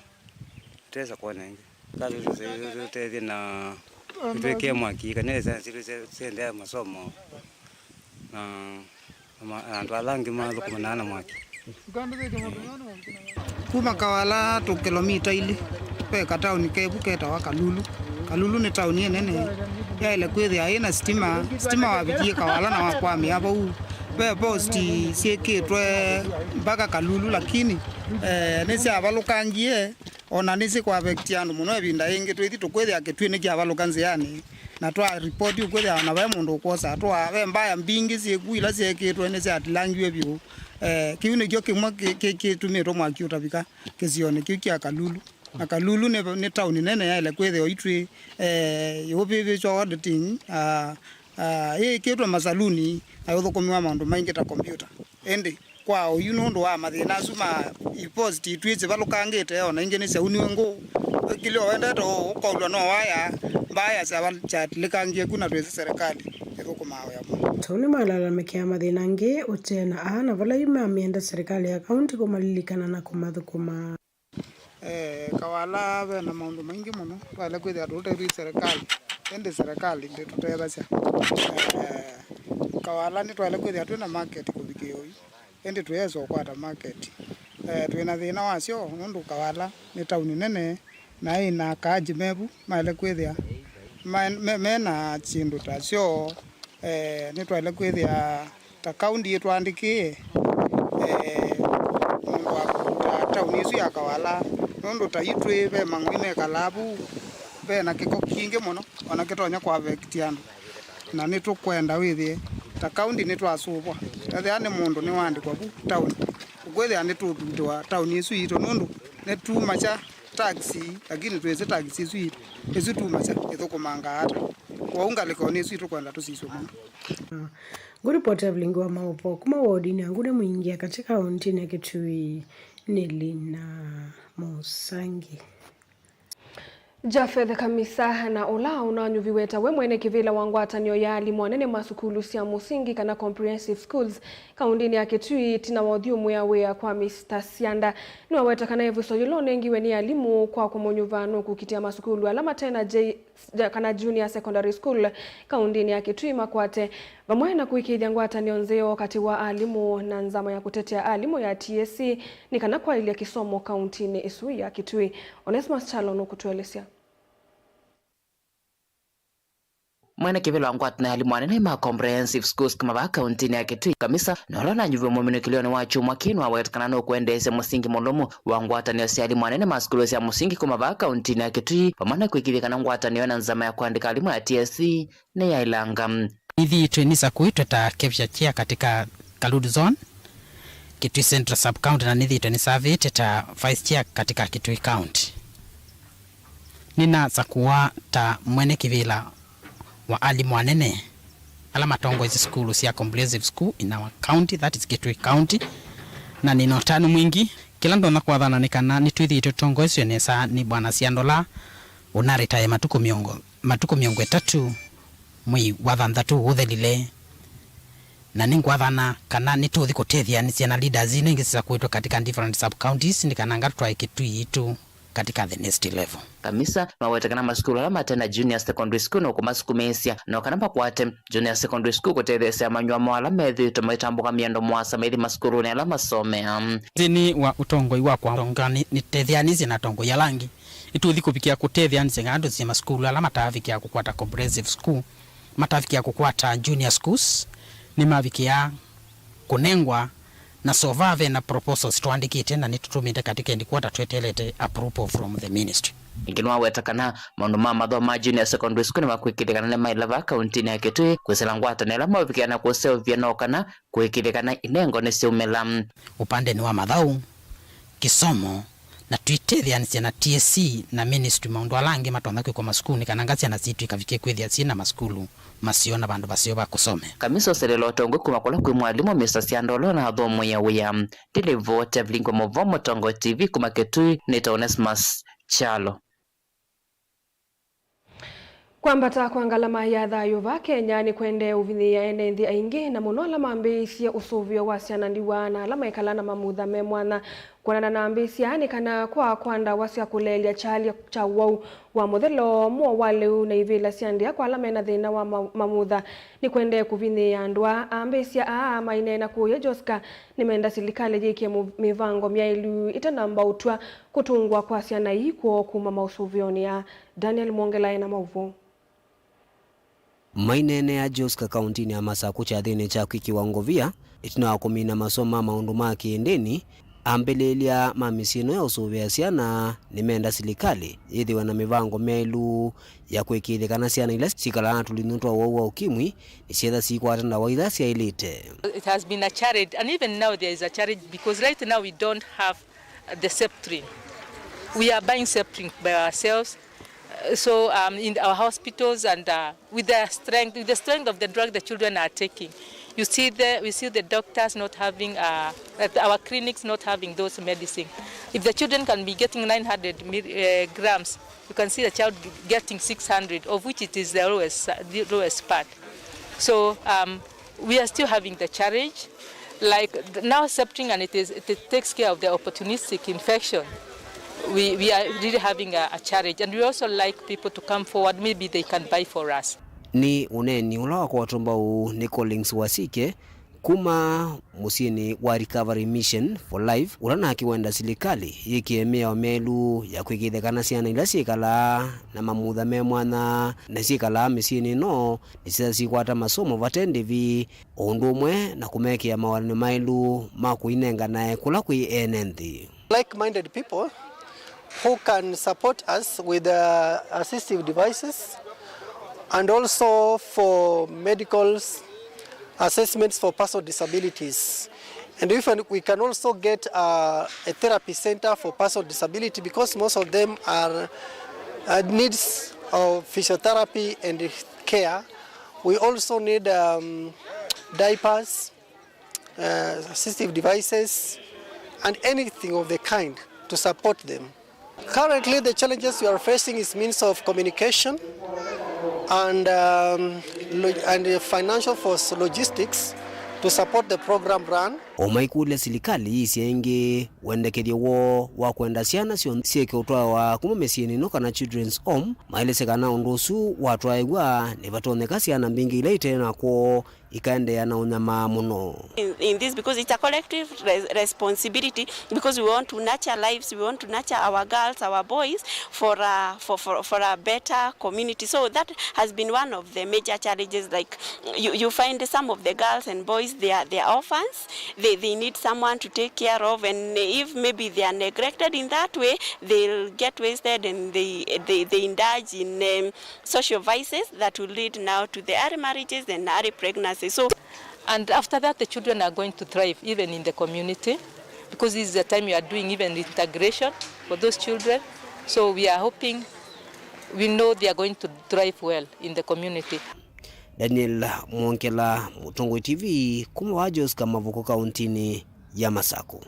tũtesa kwona ĩngĩ. Kati tũtethye na tũtwĩkĩe mwaki, kana syana sitũ sya-, siendee masomo, na, na ma-, andũ ala angĩ mathũkũmanaa na mwaki. Kuma Kawala tũ kĩlomita ilĩ, ve kataũni kevu ketawa Kalulu. Kalulu nĩ taũni ĩnene, yaĩle kwĩthĩa ĩna sitima, sitima wavikie Kawala na wakwamĩa vau. Ve posti syĩkĩtwe mpaka Kalulu, lakini, eh, nĩsyavalũkangie, O na nĩsyĩkũaffectia andũ mũno ĩvinda yĩngĩ twĩthi tũkwĩthĩa kĩtuĩ nĩkyavalũka nzĩanĩ, na twa report ũkwĩthĩa o na ve mũndũ ũkwosa twa ve mbaya mbingĩ syĩku ila syeekĩtwe nĩsyatilangiwe vyũ. Eh, kĩu nĩkyo kĩmwe kĩ- kĩ- kĩtumĩtwe mwaki ũtavika kĩsionĩ kĩu kya Kalulu. Na Kalulu nĩ, nĩ tauni nene yaĩle kwĩthĩwa itwĩ, eh, yũvĩvĩswa auditing, ah, ah, yĩĩkĩtwe masaluni na yũthũkũmĩwa maũndũ maingĩ ta kombyũta. Ĩndĩ kwa oyu nũndũ wa mathĩna asu ma iposti itwĩ sivalũkangĩte, o na ingĩ nĩsyauniwe ngũ, kĩlĩ o wendete ũ- ũkaulwa no waya, mbaya syava- syatilĩkangie ku na twĩsĩ serikali ĩthũkũmaa wĩa mũno. Tau nĩmalalamĩkĩa mathĩna angĩ ũtena aa na vala yu mamĩenda serikali ya kaunti kũmalilikana na kũmathũkũma. Eh, Kawala ve na maũndũ maingĩ mũno twaĩle kwĩthĩa tũũtethw'e nĩ serikali, ĩndĩ serikali ndĩtũtethasya. Eh, Kawala nĩtwaĩle kwĩthĩa twĩ na market kũvikĩa oyu, ĩndĩ tũyesa ũkwata market. Eh, twĩ na thĩna wasyo nũndũ Kawala nĩ tauni nene na ĩ na akaaji mevu maĩle kwĩthĩa ma- me- me na syĩndũ ta syoo. Eh, nĩtwaĩle kwĩthĩa ta kaunti ĩtũandĩkĩe, eh, mũndũ wa kũvuta tauni ĩsu ya Kawala, nũndũ ta itwĩ ve mang'oi mekalaa vu, ve na kĩko kingĩ mũno, o na kĩtonya kũaffectia andũ. Na nĩtũkwenda wĩthĩe ta kaunti nĩtwasũvwa. Ethĩwa nĩ mũndũ nĩwaandĩkwa vu tauni, ũkwĩthĩa nĩtũthutĩwa tauni ĩsu yitũ, nũndũ nĩtumasya taxi, lakini twĩsĩ taxi ĩsu yitũ, ĩsu tumasya ĩthũkũmangaa ata? Kwoou ngalĩkonĩ ĩsu ĩtũkwenda tũsisye mũno. Ngũripoti Evelyn wa maũvoo kuma wodinĩ ya Ngune Mwingi ya katĩ kaũntĩnĩ ya Kitui nĩ Lina Mũsangi. Japheth Kamisa na ũla ũnanyuviwe ta we mwene kĩvĩla wa ngwatanĩo ya alimũ anene ma sukulu sya mũsingi kana comprehensive schools kaũntĩnĩ ya Kitui, ĩtina wa ũthyũmũĩa wĩa kwa Mister Sianda, nĩwaweta kana ĩvuso yĩla ũnengiwe nĩ alimũ kwa kũmũnyuva nũkũkitĩa masukulu ala mate na J- ja- kana junior secondary school kaũntĩnĩ ya Kitui makwate, vamwe na kũĩkĩĩthya ngwatanĩo nzeo katĩ wa alimũ na nzama ya kũtetea alimũ ya T S C nĩ kana kwaĩlya kĩsomo kaũntĩnĩ ĩsu ya Kitui. Onesmus Kyalo nũkũtũelesya. Mwene kĩvĩla wa ngwatanĩo ya alimũ anene ma comprehensive schools kuma vaa kaũntĩnĩ ya Kitui, Kamisa, na ũla ũnanyuviwe mũminũkĩlyonĩ wa kyumwa kĩĩ nĩwaweta kana nũkwendeesya mũsingi mũlũmu wa ngwatanĩo sya alimũ anene ma sukulu sya mũsingi kuma vaa kaũntĩnĩ ya Kitui, vamwe na kũĩkĩĩthya kana ngwatanĩo na nzama ya kũandĩka alimũ ya T S C nĩyaĩlanga. Nĩthĩĩtwe nĩsakũĩtwe ta capture chair katika Kalulu Zone, Kitui Central Sub County, na nĩthĩĩtwe nĩsavĩte ta vice chair katika Kitui County. Nĩnasakũwa ta mwene kĩvĩla wa alimũ anene ala matongoesye sukulu sya comprehensive school in our county, that is Kitui County, na nĩna ũtanu mwingĩ. Kĩla ndonya kwathana nĩ kana nĩtwĩthĩĩtwe tũtongoesw'e nesa nĩ Bwana Siandola, ũnarĩtae matukũ mĩongo, matukũ mĩongo ĩtatũ mwei wa thanthatũ ũthelile, na nĩngwathana kana nĩtũthi kũtetheanĩsya na leaders ino ingĩ sisakũĩtwe katika different sub counties nĩ kana ngatũtwae Kitui yitũ katika the next level. Kamisa nĩwaweta kana masukulu ala mate na junior secondary school nũkũmasukumĩĩsya no kana makwate junior secondary school kũtetheesya amanyĩw'a moo ala methĩĩtwe maitambũka mĩendo mũasa maithi masukulunĩ ala masomea. Nthĩnĩ wa ũtongoi wakwa, nĩtetheanĩsye na atongoi ala angĩ. Nĩtũthi kũvikĩa kũtetheanĩsya kana tũsisye masukulu ala mataavikĩa kũkwata comprehensive school, mataavikĩa kũkwata junior schools, nĩmavikĩa kũnengwa, na so far ve na proposals twaandĩkĩte na nĩtũtũmĩte katika headquarter tweteelete approval from the ministry. Ĩngĩ nĩwaweta kana maũndũ ma mathomo ma junior secondary school nĩmakwĩkĩĩthya kana nĩmaĩla vaa kaũntĩnĩ ya Kitui kwĩsĩla ngwatanĩo ĩla maũvikĩa na kũseũvya no kana kũĩkĩĩthya kana inengo nĩsyaumĩla. Ũpandenĩ wa mathaũ, kĩsomo, na twĩtetheanĩsya na T S C na ministry maũndũ ala angĩ matonya kwĩkwa masukulunĩ kana nga syana sitũ ikavikie kwĩthĩa syĩ na masukulu maseo na vandũ vaseo va kũsomea. Kamisa ũselelwa ũtongoi kuma kũla kwĩ mwalimũ Mister Siandolo na athũmũĩa wĩa. Ndilivoti Evelyn kwa Mũvoo Mũtongoi T V kuma Kitui, nĩtawa Onesmus Kyalo. Kwambata kwa ngalama ya thayũ vaa Kenya nĩkwendee ũvinyĩĩa ene nthĩ aingĩ, na mũno ala mambĩĩisye ũsũvĩo wa syana ndiwa na ala maĩkalaa na mamutha me mwanya. Kwonana na ambĩĩsya nĩ kana kwa kwa ndawa sya kũleelya kyalya kya ũwau wa mũthelo, mũo wa lĩu, na ivĩla sya ndĩa kwa ala mena thĩna wa ma- mamutha nĩkwendee kũvinyĩĩa andũ aa. Ambĩĩsya aa maineena kũũya Joska nĩmenda silikalĩ yĩkĩe mũ- mĩvango myaĩlu ĩtanamba ũtw'a kũtũngwa kwa syana ii kwoo kuma maũsũvĩonĩ aa. Daniel Mwongela ena maũvoo. Maineenea Joska kaũntĩnĩ ya Masakũ kyathĩnĩ kya kwĩkĩwa ngovia ĩtina wa kũmina masomo ma maũndũ ma kĩndĩni, Ambĩlĩĩlya ma mĩsyĩ ĩno ya ũsũvĩa syana nĩmenda silikalĩ yĩthĩwe na mĩvango myaĩlu ya kũĩkĩĩthya kana syana ila syĩkalaa na tũlĩnyũ twa ũwau wa ũkimwi nĩsyĩtha siikwata ndawa ila syaĩlĩte. It has been a challenge, and even now there is a challenge because right now we don't have the Septrin. We are buying Septrin by ourselves. Uh, so, um, in our hospitals and, uh, with the strength, with the strength of the drug the children are taking, you see the, we see the doctors not having, uh, at our clinics not having those medicine. If the children can be getting nine hundred mil-, uh, grams, you can see the child getting six hundred, of which it is the lowest, the lowest part. So, um, we are still having the challenge. Like th-, now, Septrin, and it is, it takes care of the opportunistic infection. We, we are really having a, a challenge, and we also like people to come forward. Maybe they can buy for us. Nĩ ũneeni ũla wakwatwa mbau nĩ Collins Wasike kuma mũsyĩnĩ wa Recovery Mission for Life, ũla nake wenda silikalĩ yĩkĩe mĩao mĩelu ya kwĩkĩĩthya kana syana ila syĩkalaa na mamutha me mwanya na syĩkalaa mĩsyĩnĩ ĩno nĩsyĩtha sikwata masomo vate ndĩvi, o ũndũ ũmwe na kũmekĩa mawatany'o maĩlu ma kũinenganae kũla kwĩ ene nthĩ. Like-minded people who can support us with, uh, assistive devices and also for medical assessments for personal disabilities. And if we can also get, uh, a therapy center for personal disability, because most of them are, uh, needs of physiotherapy and care. We also need, um, diapers, uh, assistive devices, and anything of the kind to support them. Currently, the challenges we are facing is means of communication and, um, lo-, and financial for s-, logistics to support the program run. O maikũlya silikalĩ yĩsye ĩngĩ wendekethyo woo wa kwenda syana syonthe syĩke ũtwaĩwa kuma mĩsyĩnĩ ĩno kana children's home, maelesye kana ũndũ ũsu watwaĩw'a, nĩvatonyeka syana mbingĩ ila ite na kwoo ikaendeea na ũnyamaa mũno. In, in this, because it's a collective res-, responsibility, because we want to nurture lives, we want to nurture our girls, our boys for a, for, for, for a better community. So that has been one of the major challenges. Like, you, you find some of the girls and boys, they are, they are orphans. They, they need someone to take care of, and if maybe they are neglected in that way, they'll get wasted and they, they, they indulge in, um, social vices that will lead now to the early marriages and early pregnancy. So, and after that, the children are going to thrive even in the community, because this is the time we are doing even integration for those children. So we are hoping, we know they are going to thrive well in the community. Daniel Mwongela, Mũtongoi T V, kuma wa Joska Mavuku, kauntinĩ ya Masaku.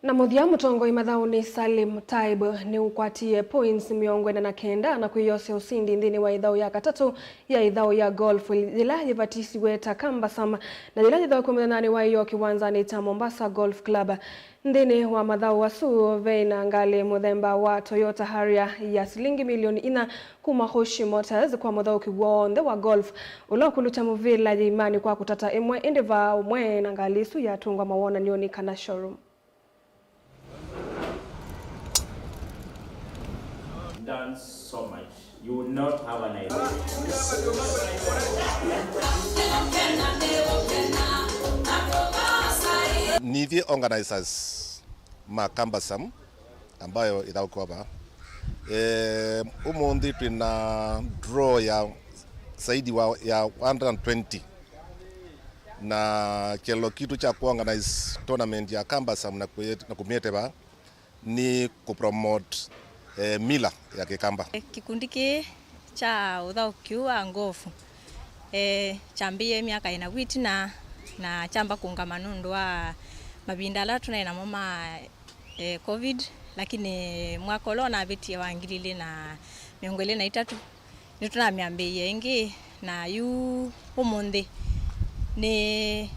Na mũthya, mũtongoi mathaũnĩ Salim Taib nĩũkwatie points mĩongo ĩna na kenda na kwĩyosya ũsindi nthĩnĩ wa ĩthaũ ya katatũ ya ĩthaũ ya golf yĩla yĩvatisiwe ta Cambasam, na yĩla yĩthaũkiwe mũthenyanĩ wa ĩyoo kĩwanzanĩ kya Mombasa Golf Club. Nthĩnĩ wa mathaũ asu, veĩ na ngalĩ mũthemba wa Toyota Harrier ya silingi milioni inya kuma Hoshi Motors kwa mũthaũki w'onthe wa golf ũla ũkũlũkya mũvĩla yĩimanĩ kwa kũtata ĩmwe, ĩndĩ vaa ũmwe na ngalĩ ĩsu yatũngwa mawonany'onĩ kana showroom. Done so much. You will not have an idea. Nithyĩ organizers ma Cambasam ambayo ithaũkiwa vaa. Eh, ũmũnthĩ twĩ na draw ya zaidi wa, ya one hundred and twenty. Na kĩlelo kitũ kya kũorganize tournament ya Cambasam na kũyet-, na kũmyete vaa nĩ kũpromote, eh, mila ya Kĩkamba. Kĩkundi kĩĩ kya ũthaũki ũũ wa ngovu, eh, kyambĩĩe myaka ĩna vu ĩtina, na kyamba kũũngama nũndũ wa mavinda ala tũnaĩ namo ma, eh, covid, lakini mwaka ũla ũnavĩtie wa ngili ilĩ na mĩongo ĩlĩ na itatũ, nĩtũnamyambĩĩie ĩngĩ, na yu ũmũnthĩ nĩ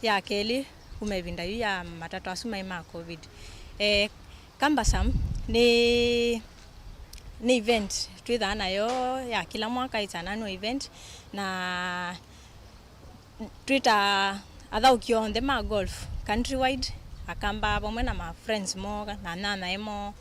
ya kelĩ kuma ĩvinda yu ya matatũ asu maĩ ma covid. Eh, Cambasam nĩ, nĩ event twĩthaa nayo ya kĩla mwaka, it's an annual event, na twĩtaa athaũki onthe ma golf countrywide, Akamba vamwe na ma friends moo na anyanyae moo,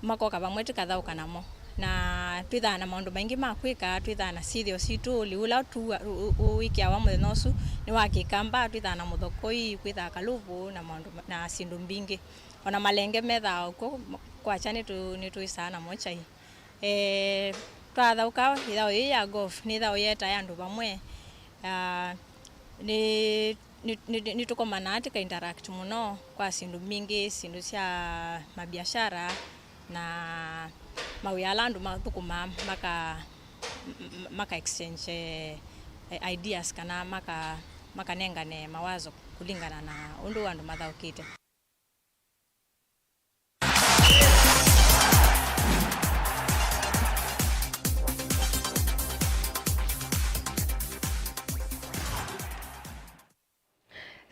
makoka vamwe tũkathaũka namo. Na twĩthaa na maũndũ maingĩ ma kwĩka, twĩthaa na syĩthĩo sitũ, lĩu ũla tu- ũ- ũ- wĩkĩawa mũthenya ũsu nĩ wa Kĩkamba, twĩthaa na mũthokoi, kwĩthaa kalũvũ na maũndũ ma- na syĩndũ mbingĩ. Ona malenge methaa ũkw'o, kwakya nĩtũ- nĩtwĩsaa namo kyai. Eh, twathaũka ĩthaũ yĩĩ ya golf, nĩ ĩthaũ yĩetae andũ vamwe. Ah, nĩ nĩ- nĩ- nĩtũkomanaa tũka interact mũno kwa syĩndũ mbingĩ, syĩndũ sya mabiashara na mawĩa ala andũ mathũkũmaa, maka- m- maka exchange, eh, ideas kana maka- makanengane mawazo kũlingana na ũndũ andũ mathaũkĩte.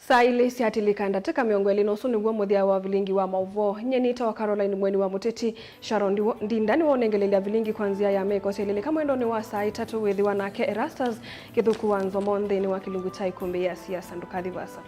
Saa ilĩ syatilĩka ndatĩka mĩongo ĩlĩ, na ũsu nĩw'o mũthya wa vilingi wa maũvoo. Nyie nĩtawa Caroline Mweni wa Mũteti. Sharon Ndiwo- Ndinda nĩwonengelelya vilingi kwa nzĩa ya meko syelelĩka mwendonĩ wa saa itatũ. Wĩthĩwa nake Erastus Kĩthuku wa Nzomo nthĩnĩ wa kĩlungu kya ĩkũmbĩ ya siasa. Ndũkathi vasa.